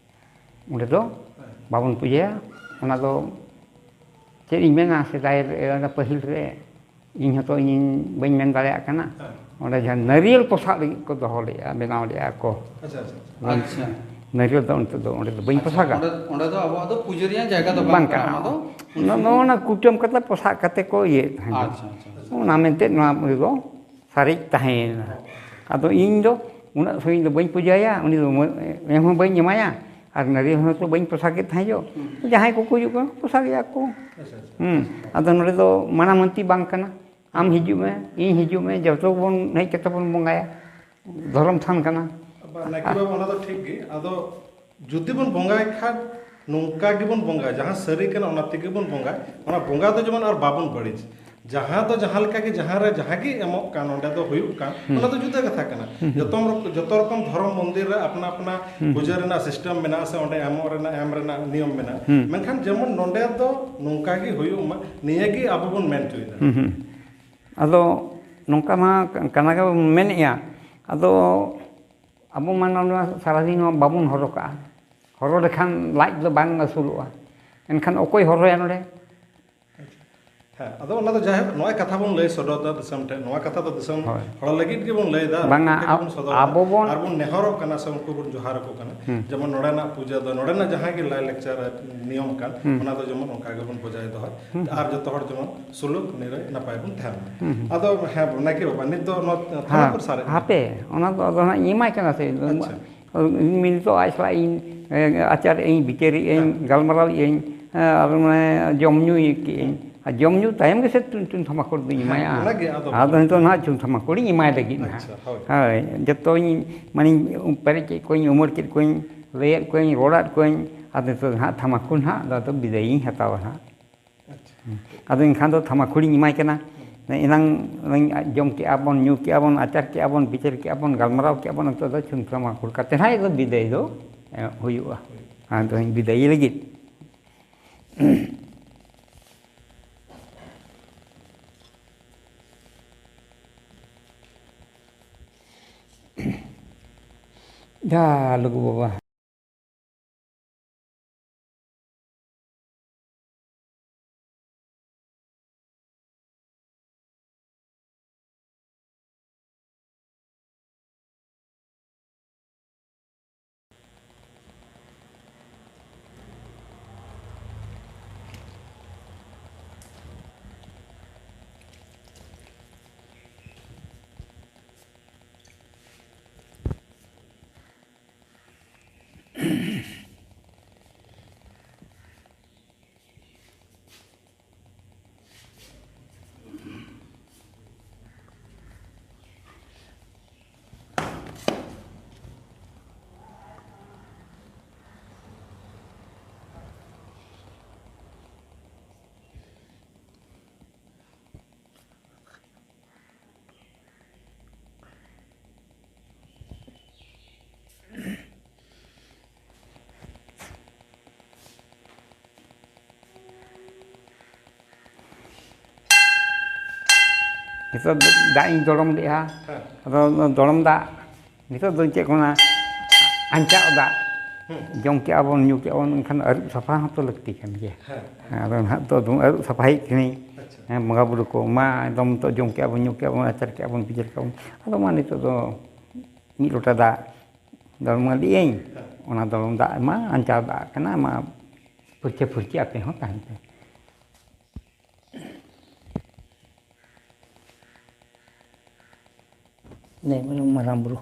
ᱚᱸᱰᱮ ᱫᱚ ᱦᱮᱸ᱾ ᱵᱟᱵᱚᱱ ᱯᱩᱡᱟᱹᱭᱟ᱾ ᱚᱱᱟ ᱫᱚ ᱪᱮᱫ ᱤᱧ ᱢᱮᱱᱟ, ᱥᱮᱫᱟᱭ ᱨᱮ, ᱚᱱᱟ ᱯᱟᱹᱦᱤᱞ ᱨᱮ, ᱤᱧ ᱦᱚᱸᱛᱚ ᱤᱧ ᱵᱟᱹᱧ ᱢᱮᱱ ᱫᱟᱲᱮᱭᱟᱜ ᱠᱟᱱᱟ᱾ ᱦᱮᱸ᱾ ᱚᱸᱰᱮ ᱡᱟᱦᱟᱸ ᱱᱟᱹᱨᱭᱟᱹᱞ ᱯᱚᱥᱟᱜ ᱞᱟᱹᱜᱤᱫ ᱠᱚ ᱫᱚᱦᱚ ᱞᱮᱫᱼᱟ, ᱵᱮᱱᱟᱣ ᱞᱮᱫᱼᱟ ᱠᱚ᱾ ᱟᱪᱪᱷᱟ, ᱟᱪᱪᱷᱟ, ᱟᱪᱪᱷᱟ᱾ ᱟᱪᱪᱷᱟ᱾ ᱱᱟᱹᱨᱭᱟᱹᱞ ᱫᱚ ᱚᱱᱛᱮ ᱫᱚ, ᱚᱸᱰᱮ ᱫᱚ ᱵᱟᱹᱧ ᱟᱪᱪᱷᱟ, ᱯᱚᱥᱟᱜᱟ᱾ ᱚᱸᱰᱮ, ᱚᱸᱰᱮ ᱫᱚ ᱟᱵᱚᱣᱟᱜ ᱫᱚ ᱯᱩᱡᱟᱹ ᱨᱮᱭᱟᱜ ᱡᱟᱭᱜᱟ ᱫᱚ ᱵᱟᱝ ᱵᱟᱝ ᱠᱟᱱᱟ, ᱠᱟᱱᱟ᱾ ᱚᱱᱟ ᱫᱚ ᱩᱱ ᱱᱚ-, ᱥᱚᱢᱚᱭ ᱱᱚᱜᱼᱚ ᱱᱟ ᱠᱩᱴᱟᱹᱢ ᱠᱟᱛᱮ ᱯᱚᱥᱟᱜ ᱠᱟᱛᱮ ᱠᱚ ᱤᱭᱟᱹᱭᱮᱫ ᱛᱟᱦᱮᱸᱫ᱾ ᱟᱪᱪᱷᱟ, ᱟᱪᱪᱷᱟ, ᱟᱪᱪᱷᱟ᱾ ᱚᱱᱟ ᱢᱮᱱᱛᱮ ᱱᱚᱣᱟ ᱫᱚ ᱥᱟᱨᱮᱡ ᱛᱟᱦᱮᱸᱭᱮᱱᱟ᱾ ᱟᱫᱚ ᱤᱧ ᱫᱚ ᱩᱱᱟᱹᱜ ᱥᱟᱺᱜᱤᱧ ᱫᱚ ᱵᱟᱹᱧ ᱯᱩᱡᱟᱹᱭᱟ, ᱩᱱᱤ ᱫᱚ ᱮᱢ ᱦᱚᱸ ᱵᱟᱹᱧ ᱮᱢᱟᱭᱟ᱾ ᱟᱨ ᱱᱟᱹᱨᱤ ᱦᱚᱸ ᱛᱚ ᱵᱟᱹᱧ ᱯᱚᱥᱟᱜᱮᱫ ᱛᱟᱦᱮᱸᱫ ᱡᱚ᱾ ᱦᱩᱸ᱾ ᱡᱟᱦᱟᱸᱭ ᱠᱚᱠᱚ ᱦᱤᱡᱩᱜ ᱠᱟᱱᱟ, ᱯᱚᱥᱟᱜᱮᱫᱼᱟ ᱠᱚ᱾ ᱟᱪᱪᱷᱟ, ᱟᱪᱪᱷᱟ᱾ ᱦᱩᱸ᱾ ᱟᱫᱚ ᱱᱚᱰᱮ ᱫᱚ ᱢᱟᱱᱟᱢᱟᱹᱱᱛᱤ ᱵᱟᱝ ᱠᱟᱱᱟ᱾ ᱟᱢ ᱦᱤᱡᱩᱜ ᱢᱮ, ᱤᱧ ᱦᱤᱡᱩᱜ ᱢᱮ, ᱡᱚᱛᱚ ᱵᱚᱱ ᱦᱮᱡ ᱠᱟᱛᱮ ᱵᱚᱱ ᱵᱚᱸᱜᱟᱭᱟ᱾ ᱫᱷᱚᱨᱚᱢ ᱛᱷᱟᱱ ᱠᱟᱱᱟ᱾ ᱵᱟ, ᱱᱟᱭᱠᱮ ᱵᱟᱵᱟ, ᱚᱱᱟ ᱫᱚ ᱴᱷᱤᱠ ᱜᱮ᱾ ᱟᱫᱚ ᱡᱩᱫᱤ ᱵᱚᱱ ᱵᱚᱸᱜᱟᱭ ᱠᱷᱟᱱ, ᱱᱚᱝᱠᱟ ᱜᱮᱵᱚᱱ ᱵᱚᱸᱜᱟᱭᱟ, ᱡᱟᱦᱟᱸ ᱥᱟᱹᱨᱤ ᱠᱟᱱᱟ ᱚᱱᱟ ᱛᱮᱜᱮ ᱵᱚᱱ ᱵᱚᱸᱜᱟᱭᱟ᱾ ᱚᱱᱟ ᱵᱚᱸᱜᱟ ᱫᱚ ᱡᱮᱢᱚᱱ ᱟᱨ ᱵᱟᱵᱚᱱ ᱵᱟᱹᱲᱤᱡ᱾ ᱡᱟᱦᱟᱸ ᱫᱚ ᱡᱟᱦᱟᱸ ᱞᱮᱠᱟ ᱜᱮ, ᱡᱟᱦᱟᱸ ᱨᱮ ᱡᱟᱦᱟᱸ ᱜᱮ ᱮᱢᱚᱜ ᱠᱟᱱ, ᱚᱸᱰᱮ ᱫᱚ ᱦᱩᱭᱩᱜ ᱠᱟᱱ, ᱦᱩᱸ᱾ ᱚᱱᱟ ᱫᱚ ᱡᱩᱫᱟᱹ ᱠᱟᱛᱷᱟ ᱠᱟᱱᱟ᱾ ᱦᱩᱸ, ᱦᱩᱸ᱾ ᱡᱚᱛᱚ ᱨᱚᱠ-, ᱡᱚᱛᱚ ᱨᱚᱠᱚᱢ ᱫᱷᱚᱨᱚᱢ ᱢᱚᱱᱫᱤᱨ ᱨᱮ ᱟᱯᱱᱟ ᱟᱯᱱᱟ ᱦᱩᱸ, ᱦᱩᱸ᱾ ᱯᱩᱡᱟᱹ ᱨᱮᱱᱟᱜ system ᱢᱮᱱᱟᱜᱼᱟ, ᱥᱮ ᱚᱸᱰᱮ ᱮᱢᱚᱜ ᱨᱮᱱᱟᱜ, ᱮᱢ ᱨᱮᱱᱟᱜ ᱱᱤᱭᱚᱢ ᱢᱮᱱᱟᱜᱼᱟ᱾ ᱦᱩᱸ᱾ ᱢᱮᱱᱠᱷᱟᱱ ᱡᱮᱢᱚᱱ ᱱᱚᱸᱰᱮ ᱫᱚ ᱱᱚᱝᱠᱟ ᱜᱮ ᱦᱩᱭᱩᱜ ᱢᱟ, ᱱᱤᱭᱟᱹ ᱜᱮ ᱟᱵᱚ ᱵᱚᱱ ᱢᱮᱱ ᱦᱚᱪᱚᱭᱮᱫᱟ᱾ ᱦᱩᱸ, ᱦᱩᱸ᱾ ᱟᱫᱚ ᱱᱚᱝᱠᱟ ᱢᱟ ᱠᱟᱱᱟ ᱜᱮ ᱢᱮᱱᱮᱫᱼᱟ᱾ ᱟᱫᱚ ᱟᱵᱚ ᱢᱟ ᱱᱚᱣᱟ ᱥᱟᱨᱟᱫᱤᱱ ᱢᱟ ᱵᱟᱵᱚᱱ ᱦᱚᱨᱚᱜ ᱠᱟᱜᱼᱟ᱾ ᱦᱚᱨᱚ ᱞᱮᱠᱷᱟᱱ ᱞᱟᱡ ᱫᱚ ᱵᱟᱝ ᱟᱹᱥᱩᱞᱚᱜᱼᱟ᱾ ᱮᱱᱠᱷᱟᱱ ᱚᱠᱚᱭ ᱦᱚᱨᱚᱭᱟ ᱱᱚᱰᱮ? ᱦᱮᱸ, ᱟᱫᱚ ᱚᱱᱟ ᱫᱚ ᱡᱟᱭᱦᱳᱠ, ᱱᱚᱜᱼᱚᱭ ᱠᱟᱛᱷᱟ ᱵᱚᱱ ᱞᱟᱹᱭ ᱥᱚᱫᱚᱨ ᱫᱟ ᱫᱤᱥᱚᱢ ᱴᱷᱮᱱ, ᱱᱚᱣᱟ ᱠᱟᱛᱷᱟ ᱫᱚ ᱫᱤᱥᱚᱢ ᱦᱳᱭ᱾ ᱦᱚᱲ ᱞᱟᱹᱜᱤᱫ ᱜᱮᱵᱚᱱ ᱞᱟᱹᱭ ᱫᱟ, ᱵᱟᱝᱟ, ᱩᱱᱠᱩ ᱴᱷᱮᱱ ᱜᱮᱵᱚᱱ ᱥᱚᱫᱚᱨ ᱫᱟ᱾ ᱟᱵᱚ ᱵᱚᱱ ᱟᱨ ᱵᱚᱱ ᱱᱮᱦᱚᱨᱚᱜ ᱠᱟᱱᱟ ᱥᱮ ᱩᱱᱠᱩ ᱵᱚᱱ ᱡᱚᱦᱟᱨ ᱟᱠᱚ ᱠᱟᱱᱟ᱾ ᱦᱩᱸ᱾ ᱡᱮᱢᱚᱱ ᱱᱚᱰᱮᱱᱟᱜ ᱯᱩᱡᱟᱹ ᱫᱚ, ᱱᱚᱰᱮᱱᱟᱜ ᱡᱟᱦᱟᱸ ᱜᱮ ᱞᱟᱭ ᱞᱟᱠᱪᱟᱨ ᱱᱤᱭᱚᱢ ᱠᱟᱱ, ᱦᱩᱸ᱾ ᱚᱱᱟ ᱫᱚ ᱡᱮᱢᱚᱱ ᱚᱱᱠᱟ ᱜᱮᱵᱚᱱ ᱵᱚᱡᱟᱭ ᱫᱚᱦᱚᱭ᱾ ᱦᱩᱸ᱾ ᱟᱨ ᱡᱚᱛᱚ ᱦᱚᱲ ᱡᱮᱢᱚᱱ ᱥᱩᱞᱩᱠ ᱱᱤᱨᱟᱹᱭ ᱱᱟᱯᱟᱭ ᱵᱚᱱ ᱛᱟᱦᱮᱱ ᱢᱟ᱾ ᱦᱩᱸ, ᱦᱩᱸ᱾ ᱟᱫᱚ ᱦᱮᱸ, ᱱᱟᱭᱠᱮ ᱵᱟᱵᱟ, ᱱᱤᱛ ᱫᱚ ᱱᱚᱣᱟ ᱛᱷᱟᱱᱟ ᱦᱟ-, ᱠᱚᱨᱮ ᱥᱟᱨᱮᱡ ᱮᱱᱟ᱾ ᱦᱟᱯᱮ, ᱚᱱᱟ ᱫᱚ ᱟᱫᱚ ᱦᱟᱸᱜ ᱤᱧ ᱮᱢᱟᱭ ᱠᱟᱱᱟ ᱥᱮ᱾ ᱟᱪᱪᱷᱟ᱾ ᱤᱧ ᱱᱤᱛᱚᱜ ᱟᱡ ᱥᱟᱞᱟᱜ ᱤᱧ, ᱮ, ᱟᱪᱟᱨᱮᱫ ᱟᱹᱧ, ᱵᱤᱪᱟᱹᱨᱮᱫ ᱟᱹᱧ, ᱦᱮᱸ᱾ ᱜᱟᱞᱢᱟᱨᱟᱣᱮᱫ ᱟᱹᱧ, ᱦᱮᱸ, ᱟᱨ ᱢᱟᱱᱮ ᱡᱚᱢ ᱧᱩᱭᱮᱫ ᱟᱹᱧ᱾ ᱟᱨ ᱡᱚᱢ ᱧᱩ ᱛᱟᱭᱚᱢ ᱜᱮᱥᱮ ᱪᱩᱱ, ᱪᱩᱱ ᱛᱷᱟᱢᱟᱠᱩᱨ ᱫᱚᱧ ᱦᱮᱸ, ᱮᱢᱟᱭᱟ᱾ ᱚᱱᱟᱜᱮ ᱟᱫᱚ᱾ ᱟᱫᱚ ᱱᱤᱛᱚᱜ ᱱᱟᱦᱟᱜ ᱪᱩᱱ ᱛᱷᱟᱢᱟᱠᱩᱨᱤᱧ ᱮᱢᱟᱭ ᱞᱟᱹᱜᱤᱫ ᱱᱟᱦᱟᱜ᱾ ᱟᱪᱪᱷᱟ, ᱦᱳᱭ᱾ ᱦᱳᱭ, ᱡᱚᱛᱚᱧ ᱢᱟᱱᱮᱧ ᱯᱮᱨᱮᱡ ᱠᱮᱫ ᱠᱚᱣᱟᱧ, ᱩᱢᱟᱹᱲ ᱠᱮᱫ ᱠᱚᱣᱟᱧ, ᱞᱟᱹᱭᱟᱫ ᱠᱚᱣᱟᱧ, ᱨᱚᱲᱟᱫ ᱠᱚᱣᱟᱧ, ᱟᱫᱚ ᱱᱤᱛᱚᱜ ᱫᱚ ᱱᱟᱦᱟᱜ ᱛᱷᱟᱢᱟᱠᱩᱨ ᱱᱟᱦᱟᱜ ᱟᱫᱚ ᱵᱤᱫᱟᱹᱭᱤᱧ ᱦᱟᱛᱟᱣᱟ ᱱᱟᱦᱟᱜ᱾ ᱟᱪᱪᱷᱟ᱾ ᱟᱫᱚ ᱮᱱᱠᱷᱟᱱ ᱫᱚ ᱛᱷᱟᱢᱟᱠᱩᱲᱤᱧ ᱮᱢᱟᱭ ᱠᱟᱱᱟ᱾ ᱮᱱᱟᱝ ᱡᱚᱢ ᱠᱮᱜᱼᱟ ᱵᱚᱱ, ᱧᱩ ᱠᱮᱜᱼᱟ ᱵᱚᱱ, ᱟᱪᱟᱨ ᱠᱮᱜᱼᱟ ᱵᱚᱱ, ᱵᱤᱪᱟᱹᱨ ᱠᱮᱜᱼᱟ ᱵᱚᱱ, ᱜᱟᱞᱢᱟᱨᱟᱣ ᱠᱮᱜᱼᱟ ᱵᱚᱱ, ᱱᱤᱛᱚᱜ ᱫᱚ ᱪᱷᱩᱢ ᱛᱷᱟᱢᱟᱠᱩᱲ ᱠᱟᱛᱮ ᱱᱟᱦᱟᱜ ᱫᱚ ᱵᱤᱫᱟᱹᱭ ᱫᱚ, ᱮ, ᱦᱩᱭᱩᱜᱼᱟ᱾ ᱟᱫᱚᱧ ᱵᱤᱫᱟᱹᱭ ᱞᱟᱹᱜᱤᱫ᱾ ᱡᱟ ᱞᱩᱜᱩ ᱵᱟᱵᱟ᱾ ᱱᱤᱛᱚᱜ ᱫᱟᱜ ᱤᱧ ᱫᱚᱲᱚᱢ ᱞᱮᱫᱼᱟ᱾ ᱦᱮᱸ᱾ ᱟᱫᱚ ᱚᱱᱟ ᱫᱚᱲᱚᱢ ᱫᱟᱜ, ᱱᱤᱛᱚᱜ ᱫᱚ ᱪᱮᱫ ᱠᱚ ᱢᱮᱱᱟ, ᱟᱧᱪᱟᱣ ᱫᱟᱜ᱾ ᱦᱮᱸ᱾ ᱡᱚᱢ ᱠᱮᱜᱼᱟ ᱵᱚᱱ, ᱧᱩ ᱠᱮᱜᱼᱟ ᱵᱚᱱ, ᱮᱱᱠᱷᱟᱱ ᱟᱹᱨᱩᱵ ᱥᱟᱯᱷᱟ ᱦᱚᱸᱛᱚ ᱞᱟᱹᱠᱛᱤ ᱠᱟᱱ ᱜᱮᱭᱟ᱾ ᱦᱮᱸ᱾ ᱦᱮᱸ, ᱟᱫᱚ ᱱᱟᱦᱟᱜ ᱫᱚ ᱟᱹᱨᱩᱵ ᱥᱟᱯᱷᱟᱭᱮᱫ ᱠᱟᱹᱱᱟᱹᱧ᱾ ᱟᱪᱪᱷᱟ᱾ ᱦᱮᱸ, ᱵᱚᱸᱜᱟ ᱵᱩᱨᱩ ᱠᱚ, ᱢᱟ ᱮᱠᱫᱚᱢ ᱱᱤᱛᱚᱜ ᱡᱚᱢ ᱠᱮᱜᱼᱟ ᱵᱚᱱ, ᱧᱩ ᱠᱮᱜᱼᱟ ᱵᱚᱱ, ᱟᱪᱟᱨ ᱠᱮᱜᱼᱟ ᱵᱚᱱ, ᱵᱤᱪᱟᱹᱨ ᱠᱮᱜᱼᱟ ᱵᱚᱱ, ᱟᱫᱚ ᱢᱟ ᱱᱤᱛᱚᱜ ᱫᱚ ᱢᱤᱫ ᱞᱚᱴᱟ ᱫᱟᱜ ᱫᱚᱲᱚᱢ ᱟᱹᱫᱤᱭᱟᱹᱧ, ᱦᱮᱸ᱾ ᱚᱱᱟ ᱫᱚᱲᱚᱢ ᱫᱟᱜ ᱢᱟ ᱟᱧᱪᱟᱣ ᱫᱟᱜ ᱠᱟᱱᱟ, ᱢᱟ ᱯᱷᱩᱨᱪᱟᱹ ᱯᱷᱩᱨᱪᱤ ᱟᱯᱮ ᱦᱚᱸ ᱛᱟᱦᱮᱱ ᱯᱮ᱾ ᱞᱟᱹᱭ ᱢᱮ, ᱢᱟᱨᱟᱝ ᱵᱩᱨᱩ᱾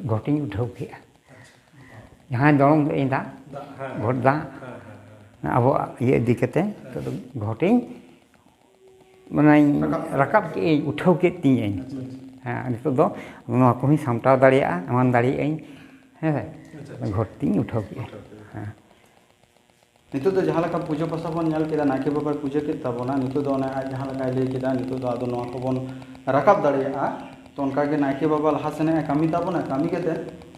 ᱜᱷᱚᱴᱤᱧ ᱩᱴᱷᱟᱹᱣ ᱠᱮᱜᱼᱟ᱾ ᱡᱟᱦᱟᱸᱭ ᱫᱚᱲᱚᱢ ᱞᱮᱫ ᱤᱧ ᱫᱟᱜ, ᱫᱟᱜ, ᱦᱮᱸ᱾ ᱜᱷᱚᱴ ᱫᱟᱜ, ᱦᱮᱸ, ᱦᱮᱸ, ᱦᱮᱸ᱾ ᱟᱵᱚᱣᱟᱜ ᱤᱭᱟᱹ ᱤᱫᱤ ᱠᱟᱛᱮ, ᱦᱮᱸ᱾ ᱱᱤᱛᱚᱜ ᱫᱚ ᱜᱷᱚᱴᱤᱧ, ᱢᱟᱱᱮᱧ ᱨᱟᱠᱟᱵ ᱨᱟᱠᱟᱵ ᱠᱮᱜᱼᱟᱹᱧ, ᱩᱴᱷᱟᱹᱣ ᱠᱮᱫ ᱛᱤᱧᱟᱹᱧ᱾ ᱟᱪᱪᱷᱟ, ᱟᱪᱪᱷᱟ᱾ ᱦᱮᱸ, ᱱᱤᱛᱚᱜ ᱫᱚ ᱱᱚᱣᱟ ᱠᱚᱦᱚᱸᱧ ᱥᱟᱢᱴᱟᱣ ᱫᱟᱲᱮᱭᱟᱜᱼᱟ, ᱮᱢᱟᱱ ᱫᱟᱲᱮᱭᱟᱜᱼᱟᱹᱧ᱾ ᱦᱮᱸ ᱥᱮ? ᱟᱪᱪᱷᱟ, ᱟᱪᱪᱷᱟ᱾ ᱜᱷᱚᱴ ᱛᱤᱧ ᱩᱴᱷᱟᱹᱣ ᱠᱮᱜᱼᱟ᱾ ᱩᱴᱷᱟᱹᱣ ᱠᱮᱜᱼᱟ᱾ ᱦᱮᱸ᱾ ᱱᱤᱛᱚᱜ ᱫᱚ ᱡᱟᱦᱟᱸ ᱞᱮᱠᱟ ᱯᱩᱡᱟᱹ ᱯᱟᱥᱟ ᱵᱚᱱ ᱧᱮᱞ ᱠᱮᱫᱟ, ᱱᱟᱭᱠᱮ ᱵᱟᱵᱟᱭ ᱯᱩᱡᱟᱹ ᱠᱮᱫ ᱛᱟᱵᱚᱱᱟ, ᱱᱤᱛᱚᱜ ᱫᱚ ᱚᱱᱮ ᱟᱡ ᱡᱟᱦᱟᱸ ᱞᱮᱠᱟᱭ ᱞᱟᱹᱭ ᱠᱮᱫᱟ, ᱱᱤᱛᱚᱜ ᱫᱚ ᱟᱫᱚ ᱱᱚᱣᱟ ᱠᱚᱵᱚᱱ ᱨᱟᱠᱟᱵ ᱫᱟᱲᱮᱭᱟᱜᱼᱟ᱾ ᱛᱚ, ᱚᱱᱠᱟ ᱜᱮ ᱱᱟᱭᱠᱮ ᱵᱟᱵᱟ ᱞᱟᱦᱟ ᱥᱮᱱ ᱮ ᱠᱟᱹᱢᱤ ᱛᱟᱵᱚᱱᱟ, ᱠᱟᱹᱢᱤ ᱠᱟᱛᱮ,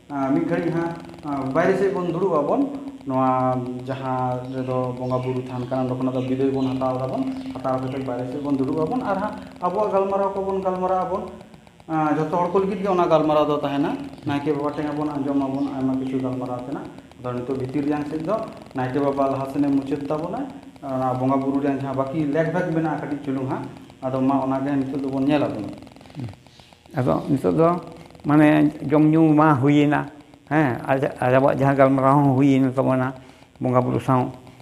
ᱟᱸ, ᱢᱤᱫ ᱜᱷᱟᱹᱲᱤᱡ ᱦᱟᱸᱜ, ᱟᱸ, ᱵᱟᱭᱨᱮ ᱥᱮᱫ ᱵᱚᱱ ᱫᱩᱲᱩᱵ ᱟᱵᱚᱱ, ᱱᱚᱣᱟ ᱡᱟᱦᱟᱸ ᱨᱮᱫᱚ ᱵᱚᱸᱜᱟ ᱵᱩᱨᱩ ᱛᱷᱟᱱ ᱠᱟᱱᱟ, ᱚᱸᱰᱮ ᱠᱷᱚᱱᱟᱜ ᱫᱚ ᱵᱤᱫᱟᱹᱭ ᱵᱚᱱ ᱦᱟᱛᱟᱣ ᱫᱟᱵᱚᱱ, ᱦᱟᱛᱟᱣ ᱠᱟᱛᱮ ᱵᱟᱭᱨᱮ ᱥᱮᱫ ᱵᱚᱱ ᱫᱩᱲᱩᱵ ᱟᱵᱚᱱ, ᱟᱨ ᱦᱟᱸᱜ ᱟᱵᱚᱣᱟᱜ ᱜᱟᱞᱢᱟᱨᱟᱣ ᱠᱚᱵᱚᱱ ᱜᱟᱞᱢᱟᱨᱟᱣ ᱟᱵᱚᱱ᱾ ᱟᱸ, ᱡᱚᱛᱚ ᱦᱚᱲ ᱠᱚ ᱞᱟᱹᱜᱤᱫ ᱜᱮ ᱚᱱᱟ ᱜᱟᱞᱢᱟᱨᱟᱣ ᱫᱚ ᱛᱟᱦᱮᱱᱟ᱾ ᱱᱟᱭᱠᱮ ᱵᱟᱵᱟ ᱴᱷᱮᱱ ᱵᱚᱱ ᱟᱸᱡᱚᱢ ᱟᱵᱚᱱ ᱟᱭᱢᱟ ᱠᱤᱪᱷᱩ ᱜᱟᱞᱢᱟᱨᱟᱣ ᱛᱮᱱᱟᱜ᱾ ᱟᱫᱚ ᱱᱤᱛᱚᱜ ᱵᱷᱤᱛᱤᱨ ᱨᱮᱭᱟᱝ ᱥᱮᱫ ᱫᱚ ᱱᱟᱭᱠᱮ ᱵᱟᱵᱟ ᱞᱟᱦᱟ ᱥᱮᱱᱮ ᱢᱩᱪᱟᱹᱫ ᱛᱟᱵᱚᱱᱟ, ᱚᱱᱟ ᱵᱚᱸᱜᱟ ᱵᱩᱨᱩ ᱨᱮᱭᱟᱝ ᱡᱟᱦᱟᱸ ᱵᱟᱹᱠᱤ ᱞᱮᱠ ᱵᱷᱮᱠ ᱢᱮᱱᱟᱜᱼᱟ ᱠᱟᱹᱴᱤᱡ ᱪᱩᱞᱩᱝ ᱦᱟᱸᱜ, ᱟᱫᱚ ᱢᱟ ᱚᱱᱟᱜᱮ ᱱᱤᱛᱚᱜ ᱫᱚᱵᱚᱱ ᱧᱮᱞ ᱟᱵᱚᱱ᱾ ᱟᱫᱚ ᱱᱤᱛᱚᱜ ᱫᱚ ᱢᱟᱱᱮ ᱡᱚᱢ ᱧᱩ ᱢᱟ ᱦᱩᱭᱮᱱᱟ, ᱦᱮᱸ, ᱟᱡ-, ᱟᱵᱚᱣᱟᱜ ᱡᱟᱦᱟᱸ ᱜᱟᱞᱢᱟᱨᱟᱣ ᱦᱚᱸ ᱦᱩᱭᱮᱱ ᱛᱟᱵᱚᱱᱟ ᱵᱚᱸᱜᱟ ᱵᱩᱨᱩ ᱥᱟᱶ᱾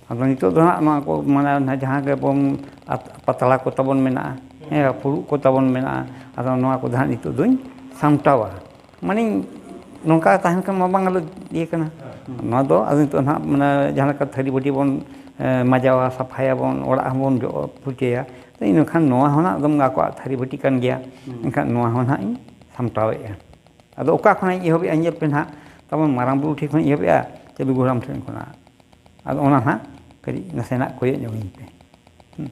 ᱟᱫᱚ ᱱᱤᱛᱚᱜ ᱫᱚ ᱦᱟᱸᱜ ᱱᱚᱣᱟ ᱠᱚ, ᱢᱟᱱᱮ, ᱚᱱᱟ ᱡᱟᱦᱟᱸ ᱜᱮᱵᱚᱱ ᱟᱛ-, ᱯᱟᱛᱲᱟ ᱠᱚ ᱛᱟᱵᱚᱱ ᱢᱮᱱᱟᱜᱼᱟ, ᱦᱮᱸ, ᱯᱷᱩᱲᱩᱜ ᱠᱚ ᱛᱟᱵᱚᱱ ᱢᱮᱱᱟᱜᱼᱟ, ᱟᱫᱚ ᱱᱚᱣᱟ ᱠᱚᱫᱚ ᱦᱟᱸᱜ ᱱᱤᱛᱚᱜ ᱫᱚᱧ ᱥᱟᱢᱴᱟᱣᱟ᱾ ᱢᱟᱱᱮ, ᱱᱚᱝᱠᱟ ᱛᱟᱦᱮᱱ ᱠᱷᱟᱱ ᱢᱟ ᱵᱟᱝ ᱟᱞᱚ ᱤᱭᱟᱹ ᱠᱟᱱᱟ᱾ ᱱᱚᱣᱟ ᱫᱚ ᱟᱫᱚ ᱱᱤᱛᱚᱜ ᱱᱟᱦᱟᱜ, ᱢᱟᱱᱮ, ᱡᱟᱦᱟᱸ ᱞᱮᱠᱟ ᱛᱷᱟᱹᱨᱤ ᱵᱟᱹᱴᱤ ᱵᱚᱱ, ᱮ, ᱢᱟᱡᱟᱣᱟ, ᱥᱟᱯᱷᱟᱭᱟᱵᱚᱱ, ᱚᱲᱟᱜ ᱦᱚᱸᱵᱚᱱ ᱡᱚᱜ ᱯᱷᱩᱨᱪᱟᱹᱭᱟ, ᱛᱚ ᱤᱱᱟᱹᱠᱷᱟᱱ ᱱᱚᱣᱟ ᱦᱚᱸ ᱱᱟᱦᱟᱜ ᱮᱠᱫᱚᱢ ᱟᱠᱚᱣᱟᱜ ᱛᱷᱟᱹᱨᱤ ᱵᱟᱹᱴᱤ ᱠᱟᱱ ᱜᱮᱭᱟ᱾ ᱦᱩᱸ᱾ ᱮᱱᱠᱷᱟᱱ ᱱᱚᱣᱟ ᱦᱚᱸ ᱱᱟᱦᱟᱜ ᱤᱧ ᱥᱟᱢᱴᱟᱣᱮᱫᱼᱟ᱾ ᱟᱫᱚ ᱚᱠᱟ ᱠᱷᱚᱱᱟᱜ ᱤᱧ ᱮᱦᱚᱵᱮᱜᱼᱟ, ᱧᱮᱞ ᱯᱮ ᱱᱟᱦᱟᱜ, ᱛᱟᱵᱚᱱ ᱢᱟᱨᱟᱝ ᱵᱩᱨᱩ ᱴᱷᱮᱱ ᱠᱷᱚᱱ ᱤᱧ ᱮᱦᱚᱵᱮᱜᱼᱟ ᱥᱮ ᱞᱩᱜᱩ ᱦᱟᱲᱟᱢ ᱴᱷᱮᱱ ᱠᱷᱚᱱᱟᱜ? ᱟᱫᱚ ᱚᱱᱟ ᱱᱟᱦᱟᱜ ᱠᱟᱹᱴᱤᱡ ᱱᱟᱥᱮᱱᱟᱜ ᱠᱚᱭᱚᱜ ᱧᱚᱜ ᱟᱹᱧ ᱯᱮ᱾ ᱦᱩᱸ᱾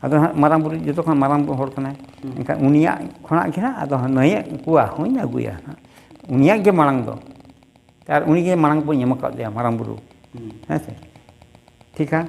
ᱟᱫᱚ ᱱᱟᱦᱟᱜ ᱢᱟᱨᱟᱝ ᱵᱩᱨᱩ, ᱡᱚᱛᱚ ᱠᱷᱚᱱ ᱢᱟᱨᱟᱝ ᱦᱚᱲ ᱠᱟᱱᱟᱭ᱾ ᱦᱩᱸ᱾ ᱮᱱᱠᱷᱟᱱ ᱩᱱᱤᱭᱟᱜ ᱠᱷᱚᱱᱟᱜ ᱜᱮ ᱱᱟᱦᱟᱜ ᱟᱫᱚ ᱱᱟᱹᱭᱟᱜ ᱠᱚᱣᱟ ᱦᱚᱸᱧ ᱟᱹᱜᱩᱭᱟ ᱱᱟᱦᱟᱜ᱾ ᱩᱱᱤᱭᱟᱜ ᱜᱮ ᱢᱟᱲᱟᱝ ᱫᱚ᱾ ᱟᱨ ᱩᱱᱤ ᱜᱮ ᱢᱟᱲᱟᱝ ᱵᱚᱱ ᱮᱢ ᱟᱠᱟᱫᱮᱭᱟ, ᱢᱟᱨᱟᱝ ᱵᱩᱨᱩ᱾ ᱦᱩᱸ᱾ ᱦᱮᱸ ᱥᱮ? ᱴᱷᱤᱠᱟ?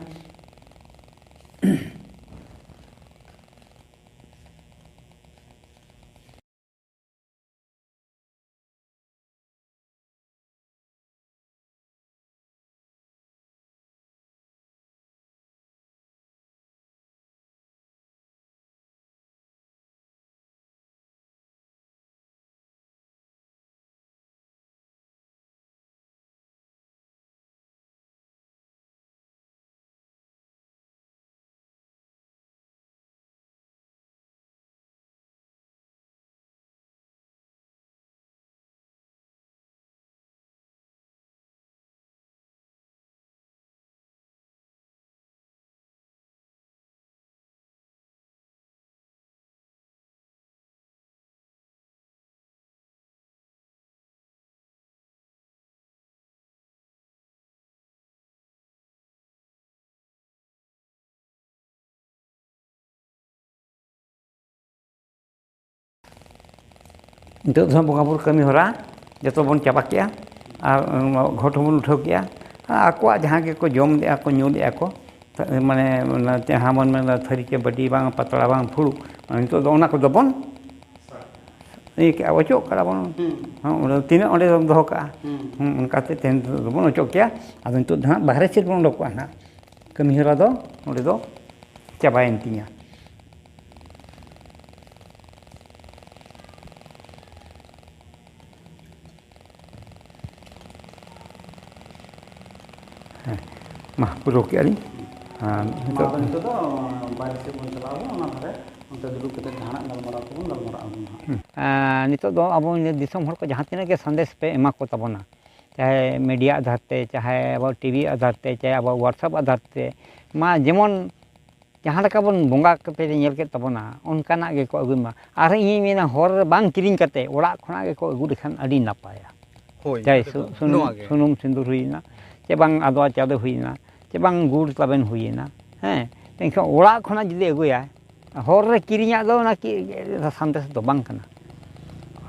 ᱱᱤᱛᱚᱜ ᱫᱚ ᱵᱚᱸᱜᱟ ᱵᱩᱨᱩ ᱠᱟᱹᱢᱤ ᱦᱚᱨᱟ ᱡᱚᱛᱚ ᱵᱚᱱ ᱪᱟᱵᱟ ᱠᱮᱜᱼᱟ, ᱟᱨ ᱜᱷᱚᱴ ᱦᱚᱸᱵᱚᱱ ᱩᱴᱷᱟᱹᱣ ᱠᱮᱜᱼᱟ᱾ ᱟᱨ ᱟᱠᱚᱣᱟᱜ ᱡᱟᱦᱟᱸ ᱜᱮᱠᱚ ᱡᱚᱢ ᱞᱮᱜᱼᱟ ᱠᱚ, ᱧᱩ ᱞᱮᱜᱼᱟ ᱠᱚ, ᱢᱟᱱᱮ, ᱚᱱᱟ ᱡᱟᱦᱟᱸ ᱵᱚᱱ ᱢᱮᱱᱫᱟ ᱛᱷᱟᱹᱨᱤ ᱪᱮ ᱵᱟᱹᱴᱤ ᱵᱟᱝ, ᱯᱟᱛᱲᱟ ᱵᱟᱝ, ᱯᱷᱩᱲᱩᱜ, ᱱᱤᱛᱚᱜ ᱫᱚ ᱚᱱᱟ ᱠᱚᱫᱚ ᱵᱚᱱ ᱤᱭᱟᱹ ᱠᱮᱜᱼᱟ, ᱚᱪᱚᱜ ᱠᱟᱜᱼᱟ ᱵᱚᱱ᱾ ᱦᱩᱸ᱾ ᱦᱚᱸ, ᱚᱸᱰᱮ ᱛᱤᱱᱟᱹᱜ ᱚᱸᱰᱮ ᱫᱚᱢ ᱫᱚᱦᱚ ᱠᱟᱜᱼᱟ? ᱦᱩᱸ᱾ ᱦᱩᱸ, ᱚᱱᱠᱟᱛᱮ ᱛᱮᱦᱮᱧ ᱫᱚᱵᱚᱱ ᱚᱪᱚᱜ ᱠᱮᱜᱼᱟ᱾ ᱟᱫᱚ ᱱᱤᱛᱚᱜ ᱫᱚ ᱦᱟᱸᱜ ᱵᱟᱦᱨᱮ ᱥᱮᱫ ᱵᱚᱱ ᱚᱰᱚᱠᱚᱜᱼᱟ ᱦᱟᱸᱜ᱾ ᱠᱟᱹᱢᱤ ᱦᱚᱨᱟ ᱫᱚ ᱱᱚᱰᱮ ᱫᱚ ᱪᱟᱵᱟᱭᱮᱱ ᱛᱤᱧᱟ᱾ ᱦᱮᱸ, ᱢᱟ, ᱯᱩᱨᱟᱹᱣ ᱠᱮᱜᱼᱟ ᱞᱤᱧ᱾ ᱟᱨ ᱢᱟ, ᱱᱤᱛᱚᱜ ᱟᱫᱚ ᱱᱤᱛᱚᱜ ᱫᱚ ᱵᱟᱭᱨᱮ ᱥᱮᱫ ᱵᱚᱱ ᱪᱟᱞᱟᱣ ᱟᱵᱚᱱ, ᱚᱱᱟ ᱫᱷᱟᱨᱮ ᱚᱱᱛᱮ ᱫᱩᱲᱩᱵ ᱠᱟᱛᱮ ᱡᱟᱦᱟᱱᱟᱜ ᱜᱟᱞᱢᱟᱨᱟᱣ ᱠᱚᱵᱚᱱ ᱜᱟᱞᱢᱟᱨᱟᱜ ᱟᱵᱚᱱ ᱦᱟᱸᱜ᱾ ᱦᱩᱸ᱾ ᱟᱨ ᱱᱤᱛᱚᱜ ᱫᱚ ᱟᱵᱚ ᱫᱤᱥᱚᱢ ᱦᱚᱲ ᱠᱚ ᱡᱟᱦᱟᱸ ᱛᱤᱱᱟᱹᱜ ᱜᱮ ᱥᱟᱸᱫᱮᱥ ᱯᱮ ᱮᱢᱟ ᱠᱚ ᱛᱟᱵᱚᱱᱟ, ᱪᱟᱦᱮ ᱢᱤᱰᱤᱭᱟ ᱟᱫᱷᱟᱨ ᱛᱮ, ᱪᱟᱦᱮ ᱟᱵᱚ ᱴᱤᱵᱷᱤ ᱟᱫᱷᱟᱨ ᱛᱮ, ᱪᱟᱦᱮ ᱟᱵᱚ ᱣᱟᱴᱥᱮᱯ ᱟᱫᱷᱟᱨ ᱛᱮ, ᱢᱟ ᱡᱮᱢᱚᱱ ᱡᱟᱦᱟᱸ ᱞᱮᱠᱟ ᱵᱚᱱ ᱵᱚᱸᱜᱟ ᱠᱟᱛᱮ ᱧᱮᱞ ᱠᱮᱫ ᱛᱟᱵᱚᱱᱟ, ᱚᱱᱠᱟᱱᱟᱜ ᱜᱮᱠᱚ ᱟᱹᱜᱩᱭ ᱢᱟ᱾ ᱟᱨ ᱤᱧᱤᱧ ᱢᱮᱱᱟ, ᱦᱚᱨ ᱨᱮ ᱵᱟᱝ ᱠᱤᱨᱤᱧ ᱠᱟᱛᱮ ᱚᱲᱟᱜ ᱠᱷᱚᱱᱟᱜ ᱜᱮᱠᱚ ᱟᱹᱜᱩ ᱞᱮᱠᱷᱟᱱ ᱟᱹᱰᱤ ᱱᱟᱯᱟᱭᱟ᱾ ᱦᱳᱭ, ᱪᱟᱭ ᱟᱫᱚ ᱥᱩ- ᱱᱚᱣᱟ ᱥᱩᱱᱩᱢ, ᱜᱮ᱾ ᱥᱩᱱᱩᱢ ᱥᱤᱸᱫᱩᱨ ᱦᱩᱭᱮᱱᱟ, ᱪᱮ ᱵᱟᱝ ᱟᱫᱣᱟ ᱪᱟᱣᱞᱮ ᱦᱩᱭᱮᱱᱟ, ᱪᱮ ᱵᱟᱝ ᱜᱩᱲ ᱛᱟᱵᱮᱱ ᱦᱩᱭᱮᱱᱟ, ᱦᱮᱸ, ᱮᱱᱠᱷᱟᱱ ᱚᱲᱟᱜ ᱠᱷᱚᱱᱟᱜ ᱡᱩᱫᱤ ᱟᱹᱜᱩᱭᱟᱭ, ᱦᱚᱨ ᱨᱮ ᱠᱤᱨᱤᱧᱟᱜ ᱫᱚ ᱚᱱᱟ ᱠᱤ ᱥᱟᱸᱫᱮᱥ ᱫᱚ ᱵᱟᱝ ᱠᱟᱱᱟ᱾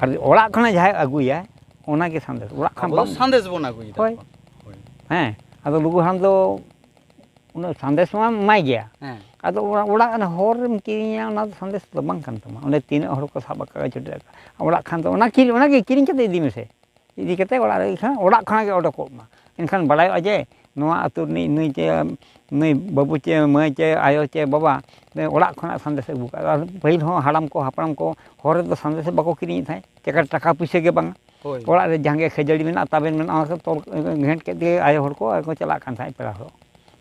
ᱟᱨ ᱚᱲᱟᱜ ᱠᱷᱚᱱᱟᱜ ᱡᱟᱦᱟᱸᱭ ᱟᱹᱜᱩᱭᱟᱭ, ᱚᱱᱟᱜᱮ ᱥᱟᱸᱫᱮᱥ᱾ ᱚᱲᱟᱜ ᱠᱷᱚᱱ ᱟᱵᱚ ᱫᱚ ᱵᱟᱝ ᱥᱟᱸᱫᱮᱥ ᱵᱚᱱ ᱟᱹᱜᱩᱭᱮᱫᱟ᱾ ᱦᱳᱭ᱾ ᱦᱳᱭ᱾ ᱦᱮᱸ, ᱟᱫᱚ ᱞᱩᱜᱩ ᱦᱟᱲᱟᱢ ᱫᱚ ᱩᱱᱟᱹᱜ ᱥᱟᱸᱫᱮᱥ ᱢᱟ ᱮᱢᱟᱭ ᱜᱮᱭᱟ᱾ ᱦᱮᱸ᱾ ᱟᱫᱚ ᱚᱲᱟᱜ, ᱚᱲᱟᱜ ᱨᱮᱱᱟᱜ ᱦᱚᱨ ᱨᱮᱢ ᱠᱤᱨᱤᱧᱟ, ᱚᱱᱟ ᱫᱚ ᱥᱟᱸᱫᱮᱥ ᱫᱚ ᱵᱟᱝ ᱠᱟᱱ ᱛᱟᱢᱟ᱾ ᱚᱸᱰᱮ ᱛᱤᱱᱟᱹᱜ ᱦᱚᱲ ᱠᱚ ᱥᱟᱵ ᱟᱠᱟᱫ, ᱪᱚᱴᱮ ᱟᱠᱟᱫ, ᱚᱲᱟᱜ ᱠᱷᱟᱱ ᱫᱚ ᱚᱱᱟ ᱠᱤᱨᱤᱧ, ᱚᱱᱟᱜᱮ ᱠᱤᱨᱤᱧ ᱠᱟᱛᱮ ᱤᱫᱤ ᱢᱮᱥᱮ᱾ ᱤᱫᱤ ᱠᱟᱛᱮ ᱚᱲᱟᱜ ᱨᱮ ᱮᱱᱠᱷᱟᱱ ᱚᱲᱟᱜ ᱠᱷᱚᱱᱟᱜ ᱜᱮ ᱚᱰᱚᱠᱚᱜ ᱢᱟ᱾ ᱮᱱᱠᱷᱟᱱ ᱵᱟᱲᱟᱭᱚᱜᱼᱟ ᱡᱮ ᱱᱚᱣᱟ ᱟᱹᱛᱩ ᱨᱤᱱᱤᱡ ᱱᱩᱭ ᱪᱮ, ᱱᱩᱭ ᱵᱟᱹᱵᱩ ᱪᱮ ᱢᱟᱹᱭ ᱪᱮ ᱟᱭᱳ ᱪᱮ ᱵᱟᱵᱟ ᱚᱲᱟᱜ ᱠᱷᱚᱱᱟᱜ ᱥᱟᱸᱫᱮᱥ ᱮ ᱟᱹᱜᱩ ᱠᱟᱜᱼᱟ᱾ ᱟᱨ ᱯᱟᱹᱦᱤᱞ ᱦᱚᱸ ᱦᱟᱲᱟᱢ ᱠᱚ ᱦᱟᱯᱲᱟᱢ ᱠᱚ ᱦᱚᱨ ᱨᱮᱫᱚ ᱥᱟᱸᱫᱮᱥ ᱵᱟᱠᱚ ᱠᱤᱨᱤᱧᱮᱫ ᱛᱟᱦᱮᱸᱫ, ᱪᱮᱠᱟ ᱴᱟᱠᱟ ᱯᱩᱭᱥᱟᱹ ᱜᱮ ᱵᱟᱝᱟ᱾ ᱦᱳᱭ᱾ ᱚᱲᱟᱜ ᱨᱮ ᱡᱟᱦᱟᱸ ᱜᱮ ᱠᱷᱟᱹᱡᱟᱹᱲᱤ ᱢᱮᱱᱟᱜᱼᱟ, ᱛᱟᱵᱮᱱ ᱢᱮᱱᱟᱜᱼᱟ, ᱚᱱᱟ ᱠᱚ ᱛᱚᱞ ᱜᱷᱮᱸᱴ ᱠᱮᱫ ᱜᱮ ᱟᱭᱳ ᱦᱚᱲ ᱠᱚ ᱟᱨ ᱠᱚ ᱪᱟᱞᱟᱜ ᱠᱟᱱ ᱛᱟᱦᱮᱸᱫ ᱯᱮᱲᱟ ᱦᱚᱲ᱾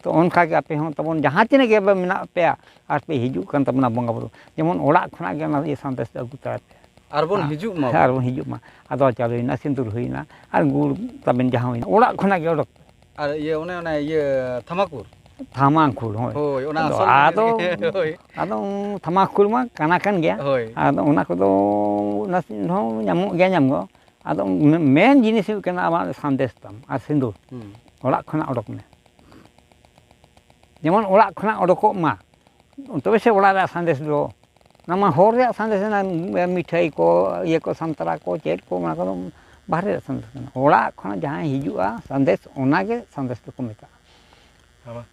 ᱛᱚ ᱚᱱᱠᱟ ᱜᱮ ᱟᱯᱮ ᱦᱚᱸ ᱛᱟᱵᱚᱱ ᱡᱟᱦᱟᱸ ᱛᱤᱱᱟᱹᱜ ᱜᱮ ᱢᱮᱱᱟᱜ ᱯᱮᱭᱟ ᱟᱨ ᱯᱮ ᱦᱤᱡᱩᱜ ᱠᱟᱱ ᱛᱟᱵᱚᱱᱟ ᱵᱚᱸᱜᱟ ᱵᱩᱨᱩ, ᱡᱮᱢᱚᱱ ᱚᱲᱟᱜ ᱠᱷᱚᱱᱟᱜ ᱜᱮ ᱚᱱᱟ ᱤᱭᱟᱹ ᱥᱟᱸᱫᱮᱥ ᱫᱚ ᱟᱹᱜᱩ ᱛᱚᱨᱟᱭ ᱯᱮ᱾ ᱟᱨ ᱵᱚᱱ ᱦᱤᱡᱩᱜ ᱢᱟ᱾ ᱦᱮᱸ, ᱟᱨ ᱵᱚᱱ ᱦᱤᱡᱩᱜ ᱢᱟ᱾ ᱟᱫᱚ ᱪᱟᱣᱞᱮ ᱦᱩᱭᱱᱟ, ᱥᱤᱸᱫᱩᱨ ᱦᱩᱭᱱᱟ, ᱟᱨ ᱜᱩᱲ ᱛᱟᱵᱮᱱ ᱡᱟᱦᱟᱸ ᱦᱩᱭᱱᱟ, ᱚᱲᱟᱜ ᱠᱷᱚᱱᱟᱜ ᱜᱮ ᱚᱰᱚᱠ ᱯᱮ᱾ ᱟᱨ ᱤᱭᱟᱹ ᱚᱱᱮ ᱚᱱᱮ ᱤᱭᱟᱹ ᱛᱷᱟᱢᱟᱠᱩᱨ᱾ ᱛᱷᱟᱢᱟᱠᱩᱨ, ᱦᱳᱭ᱾ ᱦᱳᱭ, ᱚᱱᱟ ᱟᱫᱚ, ᱟᱥᱚᱞ ᱟᱫᱚ, ᱦᱳᱭ᱾ ᱟᱫᱚ ᱛᱷᱟᱢᱟᱠᱩᱨ ᱢᱟ ᱠᱟᱱᱟ ᱠᱟᱱ ᱜᱮᱭᱟ᱾ ᱦᱳᱭ᱾ ᱟᱫᱚ ᱚᱱᱟ ᱠᱚᱫᱚ ᱱᱟᱥᱮ ᱦᱚᱸ ᱧᱟᱢᱚᱜ ᱜᱮᱭᱟ, ᱧᱟᱢ ᱫᱚ᱾ ᱟᱫᱚ ᱢᱮ-, ᱢᱮᱱ ᱡᱤᱱᱤᱥ ᱦᱩᱭᱩᱜ ᱠᱟᱱᱟ ᱟᱢᱟᱜ ᱥᱟᱸᱫᱮᱥ ᱛᱟᱢ ᱟᱨ ᱥᱤᱸᱫᱩᱨ᱾ ᱦᱩᱸ᱾ ᱚᱲᱟᱜ ᱠᱷᱚᱱᱟᱜ ᱚᱰᱚᱠ ᱢᱮ, ᱡᱮᱢᱚᱱ ᱚᱲᱟᱜ ᱠᱷᱚᱱᱟᱜ ᱚᱰᱚᱠᱚᱜ ᱢᱟ, ᱛᱚᱵᱮ ᱥᱮ ᱚᱲᱟᱜ ᱨᱮᱭᱟᱜ ᱥᱟᱸᱫᱮᱥ ᱫᱚ᱾ ᱚᱱᱟ ᱢᱟ ᱦᱚᱨ ᱨᱮᱭᱟᱜ ᱥᱟᱸᱫᱮᱥ ᱮᱱᱟ, ᱢᱤᱴᱷᱟᱹᱭ ᱠᱚ, ᱤᱭᱟᱹ ᱠᱚ, ᱥᱟᱱᱛᱟᱲᱟ ᱠᱚ, ᱪᱮᱫ ᱠᱚ, ᱚᱱᱟ ᱠᱚᱫᱚ ᱵᱟᱦᱨᱮ ᱨᱮᱭᱟᱜ ᱥᱟᱸᱫᱮᱥ ᱠᱟᱱᱟ᱾ ᱚᱲᱟᱜ ᱠᱷᱚᱱᱟᱜ ᱡᱟᱦᱟᱸᱭ ᱦᱤᱡᱩᱜᱼᱟ ᱥᱟᱸᱫᱮᱥ, ᱚᱱᱟᱜᱮ ᱥᱟᱸᱫᱮᱥ ᱫᱚᱠᱚ ᱢᱮᱛᱟᱜᱼᱟ᱾ ᱦᱮᱸ ᱢᱟ᱾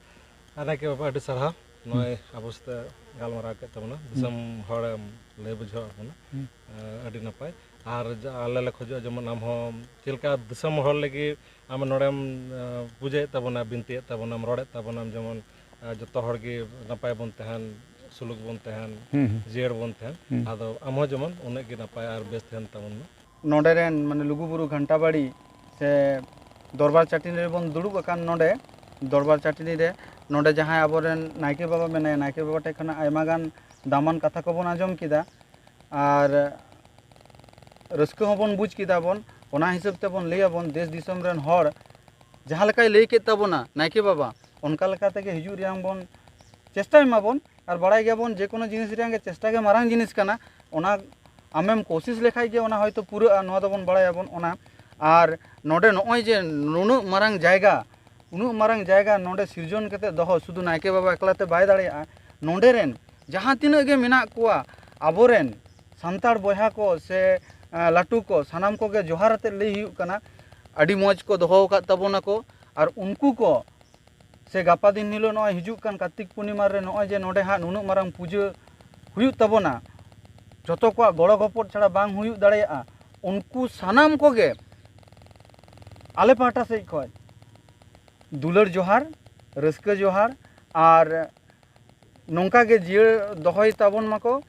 ᱟᱨ ᱱᱟᱭᱠᱮ ᱵᱟᱵᱟ, ᱟᱹᱰᱤ ᱥᱟᱨᱦᱟᱣ ᱱᱚᱜᱼᱚᱭ ᱟᱵᱚ ᱥᱟᱛᱮ ᱜᱟᱞᱢᱟᱨᱟᱣ ᱠᱮᱫ ᱛᱟᱵᱚᱱᱟ, ᱫᱤᱥᱚᱢ ᱦᱚᱲᱮᱢ ᱞᱟᱹᱭ ᱵᱩᱡᱷᱟᱹᱣᱟᱫ ᱵᱚᱱᱟ᱾ ᱦᱩᱸ᱾ ᱮᱸ, ᱟᱹᱰᱤ ᱱᱟᱯᱟᱭ᱾ ᱟᱨ ᱡᱟ-, ᱟᱞᱮ ᱞᱮ ᱠᱷᱚᱡᱚᱜᱼᱟ ᱡᱮᱢᱚᱱ ᱟᱢ ᱦᱚᱸ ᱪᱮᱫ ᱞᱮᱠᱟ ᱫᱤᱥᱚᱢ ᱦᱚᱲ ᱞᱟᱹᱜᱤᱫ ᱟᱢ ᱱᱚᱰᱮᱢ, ᱮᱸ, ᱯᱩᱡᱟᱹᱭᱮᱫ ᱛᱟᱵᱚᱱᱟ, ᱵᱤᱱᱛᱤᱭᱮᱫ ᱛᱟᱵᱚᱱᱟᱢ, ᱨᱚᱲᱮᱫ ᱛᱟᱵᱚᱱᱟᱢ, ᱡᱮᱢᱚᱱ, ᱮᱸ, ᱡᱚᱛᱚ ᱦᱚᱲ ᱜᱮ ᱱᱟᱯᱟᱭ ᱵᱚᱱ ᱛᱟᱦᱮᱱ, ᱥᱩᱞᱩᱠ ᱵᱚᱱ ᱛᱟᱦᱮᱱ, ᱦᱩᱸ, ᱦᱩᱸ᱾ ᱡᱤᱭᱟᱹᱲ ᱵᱚᱱ ᱛᱟᱦᱮᱱ᱾ ᱦᱩᱸ᱾ ᱟᱫᱚ ᱟᱢ ᱦᱚᱸ ᱡᱮᱢᱚᱱ ᱩᱱᱟᱹᱜ ᱜᱮ ᱱᱟᱯᱟᱭ ᱟᱨ ᱵᱮᱥ ᱛᱟᱦᱮᱱ ᱛᱟᱵᱚᱱ ᱢᱟ᱾ ᱱᱚᱰᱮ ᱨᱮᱱ ᱢᱟᱱᱮ ᱞᱩᱜᱩᱵᱩᱨᱩ ᱜᱷᱟᱱᱴᱟ ᱵᱟᱲᱤ ᱥᱮ ᱫᱚᱨᱵᱟᱨ ᱪᱟᱹᱴᱤᱱᱤ ᱨᱮᱵᱚᱱ ᱫᱩᱲᱩᱵ ᱟᱠᱟᱱ ᱱᱚᱰᱮ, ᱫᱚᱨᱵᱟᱨ ᱪᱟᱹᱴᱤᱱᱤ ᱨᱮ ᱱᱚᱰᱮ ᱡᱟᱦᱟᱸᱭ ᱟᱵᱚᱨᱮᱱ ᱱᱟᱭᱠᱮ ᱵᱟᱵᱟ ᱢᱮᱱᱟᱭᱟ, ᱱᱟᱭᱠᱮ ᱵᱟᱵᱟ ᱴᱷᱮᱱ ᱠᱷᱚᱱᱟᱜ ᱟᱭᱢᱟ ᱜᱟᱱ ᱫᱟᱢᱟᱱ ᱠᱟᱛᱷᱟ ᱠᱚᱵᱚᱱ ᱟᱸᱡᱚᱢ ᱠᱮᱫᱟ ᱟᱨ ᱨᱟᱹᱥᱠᱟᱹ ᱦᱚᱸᱵᱚᱱ ᱵᱩᱡᱽ ᱠᱮᱫᱟ ᱵᱚᱱ᱾ ᱚᱱᱟ ᱦᱤᱥᱟᱹᱵ ᱛᱮᱵᱚᱱ ᱞᱟᱹᱭᱟᱵᱚᱱ, ᱫᱮᱥ ᱫᱤᱥᱚᱢ ᱨᱮᱱ ᱦᱚᱲ ᱡᱟᱦᱟᱸ ᱞᱮᱠᱟᱭ ᱞᱟᱹᱭ ᱠᱮᱫ ᱛᱟᱵᱚᱱᱟ ᱱᱟᱭᱠᱮ ᱵᱟᱵᱟ, ᱚᱱᱠᱟ ᱞᱮᱠᱟ ᱛᱮᱜᱮ ᱦᱤᱡᱩᱜ ᱨᱮᱭᱟᱝ ᱵᱚᱱ ᱪᱮᱥᱴᱟᱭ ᱢᱟᱵᱚᱱ᱾ ᱟᱨ ᱵᱟᱲᱟᱭ ᱜᱮᱭᱟᱵᱚᱱ, ᱡᱮ ᱠᱳᱱᱳ ᱡᱤᱱᱤᱥ ᱨᱮᱭᱟᱝ ᱜᱮ ᱪᱮᱥᱴᱟ ᱜᱮ ᱢᱟᱨᱟᱝ ᱡᱤᱱᱤᱥ ᱠᱟᱱᱟ᱾ ᱚᱱᱟ ᱟᱢᱮᱢ ᱠᱳᱥᱤᱥ ᱞᱮᱠᱷᱟᱡ ᱜᱮ ᱚᱱᱟ ᱦᱚᱭᱛᱳ ᱯᱩᱨᱟᱹᱜᱼᱟ, ᱱᱚᱣᱟ ᱫᱚᱵᱚᱱ ᱵᱟᱲᱟᱭᱟᱵᱚᱱ᱾ ᱚᱱᱟ ᱟᱨ ᱱᱚᱰᱮ ᱱᱚᱜᱼᱚᱭ ᱡᱮ ᱱᱩᱱᱟᱹᱜ ᱢᱟᱨᱟᱝ ᱡᱟᱭᱜᱟ, ᱩᱱᱟᱹᱜ ᱢᱟᱨᱟᱝ ᱡᱟᱭᱜᱟ ᱱᱚᱰᱮ ᱥᱤᱨᱡᱚᱱ ᱠᱟᱛᱮ ᱫᱚᱦᱚ ᱥᱩᱫᱷᱩ ᱱᱟᱭᱠᱮ ᱵᱟᱵᱟ ᱮᱠᱞᱟ ᱛᱮ ᱵᱟᱭ ᱫᱟᱲᱮᱭᱟᱜᱼᱟ᱾ ᱱᱚᱰᱮ ᱨᱮᱱ ᱡᱟᱦᱟᱸ ᱛᱤᱱᱟᱹᱜ ᱜᱮ ᱢᱮᱱᱟᱜ ᱠᱚᱣᱟ ᱟᱵᱚᱨᱮᱱ ᱥᱟᱱᱛᱟᱲ ᱵᱚᱭᱦᱟ ᱠᱚ ᱥᱮ, ᱮᱸ, ᱞᱟᱹᱴᱩ ᱠᱚ, ᱥᱟᱱᱟᱢ ᱠᱚᱜᱮ ᱡᱚᱦᱟᱨ ᱟᱛᱮᱫ ᱞᱟᱹᱭ ᱦᱩᱭᱩᱜ ᱠᱟᱱᱟ, ᱟᱹᱰᱤ ᱢᱚᱡᱽ ᱠᱚ ᱫᱚᱦᱚ ᱟᱠᱟᱫ ᱛᱟᱵᱚᱱᱟᱠᱚ᱾ ᱟᱨ ᱩᱱᱠᱩ ᱠᱚ ᱥᱮ ᱜᱟᱯᱟ ᱫᱤᱱ ᱦᱤᱞᱳᱜ ᱱᱚᱜᱼᱚᱭ ᱦᱤᱡᱩᱜ ᱠᱟᱱ ᱠᱟᱨᱛᱤᱠ ᱯᱩᱨᱱᱤᱢᱟ ᱨᱮ ᱱᱚᱜᱼᱚᱭ ᱡᱮ ᱱᱚᱰᱮ ᱦᱟᱸᱜ ᱱᱩᱱᱟᱹᱜ ᱢᱟᱨᱟᱝ ᱯᱩᱡᱟᱹ ᱦᱩᱭᱩᱜ ᱛᱟᱵᱚᱱᱟ, ᱡᱚᱛᱚ ᱠᱚᱣᱟᱜ ᱜᱚᱲᱚ ᱜᱚᱯᱚᱲ ᱪᱷᱟᱲᱟ ᱵᱟᱝ ᱦᱩᱭᱩᱜ ᱫᱟᱲᱮᱭᱟᱜᱼᱟ᱾ ᱩᱱᱠᱩ ᱥᱟᱱᱟᱢ ᱠᱚᱜᱮ ᱟᱞᱮ ᱯᱟᱦᱴᱟ ᱥᱮᱫ ᱠᱷᱚᱱ ᱫᱩᱞᱟᱹᱲ ᱡᱚᱦᱟᱨ, ᱨᱟᱹᱥᱠᱟᱹ ᱡᱚᱦᱟᱨ, ᱟᱨ ᱱᱚᱝᱠᱟ ᱜᱮ ᱡᱤᱭᱟᱹᱲ ᱫᱚᱦᱚᱭ ᱛᱟᱵᱚᱱ ᱢᱟᱠᱚ᱾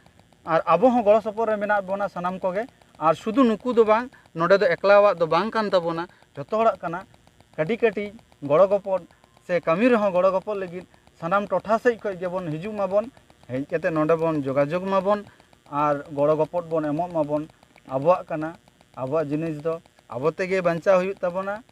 ᱟᱨ ᱟᱵᱚ ᱦᱚᱸ ᱜᱚᱲᱚ ᱥᱚᱯᱚᱦᱚᱫ ᱨᱮ ᱢᱮᱱᱟᱜ ᱵᱚᱱᱟ ᱥᱟᱱᱟᱢ ᱠᱚᱜᱮ᱾ ᱟᱨ ᱥᱩᱫᱷᱩ ᱱᱩᱠᱩ ᱫᱚ ᱵᱟᱝ, ᱱᱚᱰᱮ ᱫᱚ ᱮᱠᱞᱟᱣᱟᱜ ᱫᱚ ᱵᱟᱝ ᱠᱟᱱ ᱛᱟᱵᱚᱱᱟ, ᱡᱚᱛᱚ ᱦᱚᱲᱟᱜ ᱠᱟᱱᱟ᱾ ᱠᱟᱹᱴᱤᱡ ᱠᱟᱹᱴᱤᱡ ᱜᱚᱲᱚ ᱜᱚᱯᱚᱲ ᱥᱮ ᱠᱟᱹᱢᱤ ᱨᱮᱦᱚᱸ ᱜᱚᱲᱚ ᱜᱚᱯᱚᱲ ᱞᱟᱹᱜᱤᱫ ᱥᱟᱱᱟᱢ ᱴᱚᱴᱷᱟ ᱥᱮᱫ ᱠᱷᱚᱱ ᱜᱮᱵᱚᱱ ᱦᱤᱡᱩᱜ ᱢᱟᱵᱚᱱ, ᱦᱮᱡ ᱠᱟᱛᱮ ᱱᱚᱰᱮ ᱵᱚᱱ ᱡᱳᱜᱟᱡᱳᱜᱽ ᱢᱟᱵᱚᱱ ᱟᱨ ᱜᱚᱲᱚ ᱜᱚᱯᱚᱲ ᱵᱚᱱ ᱮᱢᱚᱜ ᱢᱟᱵᱚᱱ᱾ ᱟᱵᱚᱣᱟᱜ ᱠᱟᱱᱟ, ᱟᱵᱚᱣᱟᱜ ᱡᱤᱱᱤᱥ ᱫᱚ ᱟᱵᱚ ᱛᱮᱜᱮ ᱵᱟᱧᱪᱟᱣ ᱦᱩᱭᱩᱜ ᱛᱟᱵᱚᱱᱟ᱾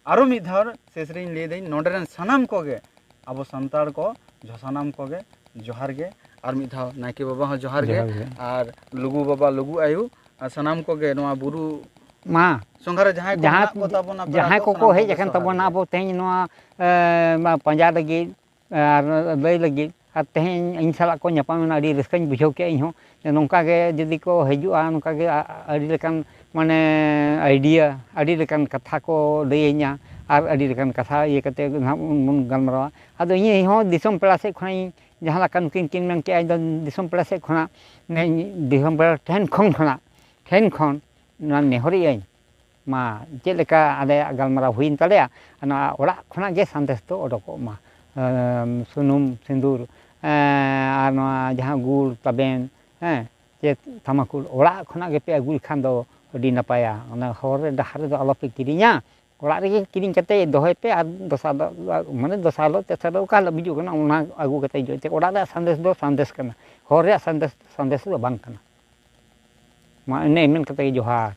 ᱟᱨᱚ ᱢᱤᱫ ᱫᱷᱟᱣ ᱥᱮᱥ ᱨᱮᱧ ᱞᱟᱹᱭ ᱫᱟᱹᱧ, ᱱᱚᱰᱮ ᱨᱮᱱ ᱥᱟᱱᱟᱢ ᱠᱚᱜᱮ ᱟᱵᱚ ᱥᱟᱱᱛᱟᱲ ᱠᱚ ᱡᱚ-, ᱥᱟᱱᱟᱢ ᱠᱚᱜᱮ ᱡᱚᱦᱟᱨ ᱜᱮ᱾ ᱟᱨ ᱢᱤᱫ ᱫᱷᱟᱣ ᱱᱟᱭᱠᱮ ᱵᱟᱵᱟ ᱦᱚᱸ ᱡᱚᱦᱟᱨ ᱜᱮ, ᱡᱚᱦᱟᱨ ᱜᱮ᱾ ᱟᱨ ᱞᱩᱜᱩ ᱵᱟᱵᱟ, ᱞᱩᱜᱩ ᱟᱭᱳ, ᱟᱨ ᱥᱟᱱᱟᱢ ᱠᱚᱜᱮ ᱱᱚᱣᱟ ᱵᱩᱨᱩ ᱢᱟ ᱥᱚᱸᱜᱷᱟ ᱨᱮ ᱡᱟᱦᱟᱸᱭ ᱠᱚ ᱡᱟᱦᱟᱸ, ᱢᱮᱱᱟᱜ ᱠᱚ ᱛᱟᱵᱚᱱᱟ, ᱯᱮᱲᱟ ᱡᱟᱦᱟᱸᱭ ᱠᱚ, ᱠᱚᱠᱚ ᱥᱟᱱᱟᱢ ᱦᱮᱡ ᱠᱚᱜᱮ ᱟᱠᱟᱱ ᱡᱚᱦᱟᱨ ᱛᱟᱵᱚᱱᱟ, ᱜᱮ᱾ ᱟᱵᱚ ᱛᱮᱦᱮᱧ ᱱᱚᱣᱟ, ᱮ, ᱢᱟ ᱯᱟᱸᱡᱟ ᱞᱟᱹᱜᱤᱫ ᱟᱨ ᱞᱟᱹᱭ ᱞᱟᱹᱜᱤᱫ, ᱟᱨ ᱛᱮᱦᱮᱧ ᱤᱧ ᱥᱟᱞᱟᱜ ᱠᱚ ᱧᱟᱯᱟᱢ ᱮᱱᱟ, ᱟᱹᱰᱤ ᱨᱟᱹᱥᱠᱟᱹᱧ ᱵᱩᱡᱷᱟᱹᱣ ᱠᱮᱜᱼᱟ ᱤᱧ ᱦᱚᱸ᱾ ᱡᱮ ᱱᱚᱝᱠᱟ ᱜᱮ ᱡᱩᱫᱤ ᱠᱚ ᱦᱤᱡᱩᱜᱼᱟ, ᱱᱚᱝᱠᱟ ᱜᱮ ᱟ-, ᱟᱹᱰᱤ ᱞᱮᱠᱟᱱ ᱢᱟᱱᱮ idea, ᱟᱹᱰᱤ ᱞᱮᱠᱟᱱ ᱠᱟᱛᱷᱟ ᱠᱚ ᱞᱟᱹᱭᱟᱹᱧᱟ ᱟᱨ ᱟᱹᱰᱤ ᱞᱮᱠᱟᱱ ᱠᱟᱛᱷᱟ ᱤᱭᱟᱹ ᱠᱟᱛᱮ ᱱᱟᱦᱟᱜ ᱵᱚᱱ, ᱵᱚᱱ ᱜᱟᱞᱢᱟᱨᱟᱣᱟ᱾ ᱟᱫᱚ ᱤᱧ ᱦᱚᱸ ᱫᱤᱥᱚᱢ ᱯᱮᱲᱟ ᱥᱮᱫ ᱠᱷᱚᱱᱟᱜ ᱤᱧ, ᱡᱟᱦᱟᱸ ᱞᱮᱠᱟ ᱱᱩᱠᱤᱱ ᱠᱤᱱ ᱢᱮᱱ ᱠᱮᱜᱼᱟ, ᱤᱧ ᱫᱚ ᱫᱤᱥᱚᱢ ᱯᱮᱲᱟ ᱥᱮᱫ ᱠᱷᱚᱱᱟᱜ, ᱤᱧ ᱫᱤᱥᱚᱢ ᱯᱮᱲᱟ ᱴᱷᱮᱱ ᱠᱷᱚᱱ ᱠᱷᱚᱱᱟᱜ, ᱴᱷᱮᱱ ᱠᱷᱚᱱ ᱱᱚᱣᱟ ᱱᱮᱦᱚᱨᱮᱜ ᱟᱹᱧ, ᱢᱟ ᱪᱮᱫ ᱞᱮᱠᱟ ᱟᱞᱮᱭᱟᱜ ᱜᱟᱞᱢᱟᱨᱟᱣ ᱦᱩᱭᱮᱱ ᱛᱟᱞᱮᱭᱟ, ᱱᱚᱣᱟ ᱚᱲᱟᱜ ᱠᱷᱚᱱᱟᱜ ᱜᱮ ᱥᱟᱸᱫᱮᱥ ᱫᱚ ᱚᱰᱚᱠᱚᱜ ᱢᱟ᱾ ᱮᱢ, ᱥᱩᱱᱩᱢ, ᱥᱤᱸᱫᱩᱨ, ᱮᱸ, ᱟᱨ ᱱᱚᱣᱟ ᱡᱟᱦᱟᱸ ᱜᱩᱲ, ᱛᱟᱵᱮᱱ, ᱦᱮᱸ, ᱪᱮᱫ ᱛᱷᱟᱢᱟᱠᱩᱨ, ᱚᱲᱟᱜ ᱠᱷᱚᱱᱟᱜ ᱜᱮᱯᱮ ᱟᱹᱜᱩ ᱞᱮᱠᱷᱟᱱ ᱫᱚ ᱟᱹᱰᱤ ᱱᱟᱯᱟᱭᱟ᱾ ᱚᱱᱟ ᱦᱚᱨ ᱨᱮ, ᱰᱟᱦᱟᱨ ᱨᱮᱫᱚ ᱟᱞᱚᱯᱮ ᱠᱤᱨᱤᱧᱟ, ᱚᱲᱟᱜ ᱨᱮᱜᱮ ᱠᱤᱨᱤᱧ ᱠᱟᱛᱮ ᱫᱚᱦᱚᱭ ᱯᱮ᱾ ᱟᱨ ᱫᱚᱥᱟᱨ ᱫᱚ, ᱢᱟᱱᱮ ᱫᱚᱥᱟᱨ ᱦᱤᱞᱳᱜ, ᱛᱮᱥᱟᱨ ᱦᱤᱞᱳᱜ, ᱚᱠᱟ ᱦᱤᱞᱳᱜ ᱵᱤᱡᱩᱜ ᱠᱟᱱᱟ, ᱚᱱᱟ ᱟᱹᱜᱩ ᱠᱟᱛᱮ ᱡᱚᱢ ᱯᱮ᱾ ᱚᱲᱟᱜ ᱨᱮᱭᱟᱜ ᱥᱟᱸᱫᱮᱥ ᱫᱚ ᱥᱟᱸᱫᱮᱥ ᱠᱟᱱᱟ, ᱦᱚᱨ ᱨᱮᱭᱟᱜ ᱥᱟᱸᱫᱮᱥ, ᱥᱟᱸᱫᱮᱥ ᱫᱚ ᱵᱟᱝ ᱠᱟᱱᱟ᱾ ᱢᱟ ᱤᱱᱟᱹ ᱢᱮᱱ ᱠᱟᱛᱮ ᱜᱮ ᱡᱚᱦᱟᱨ᱾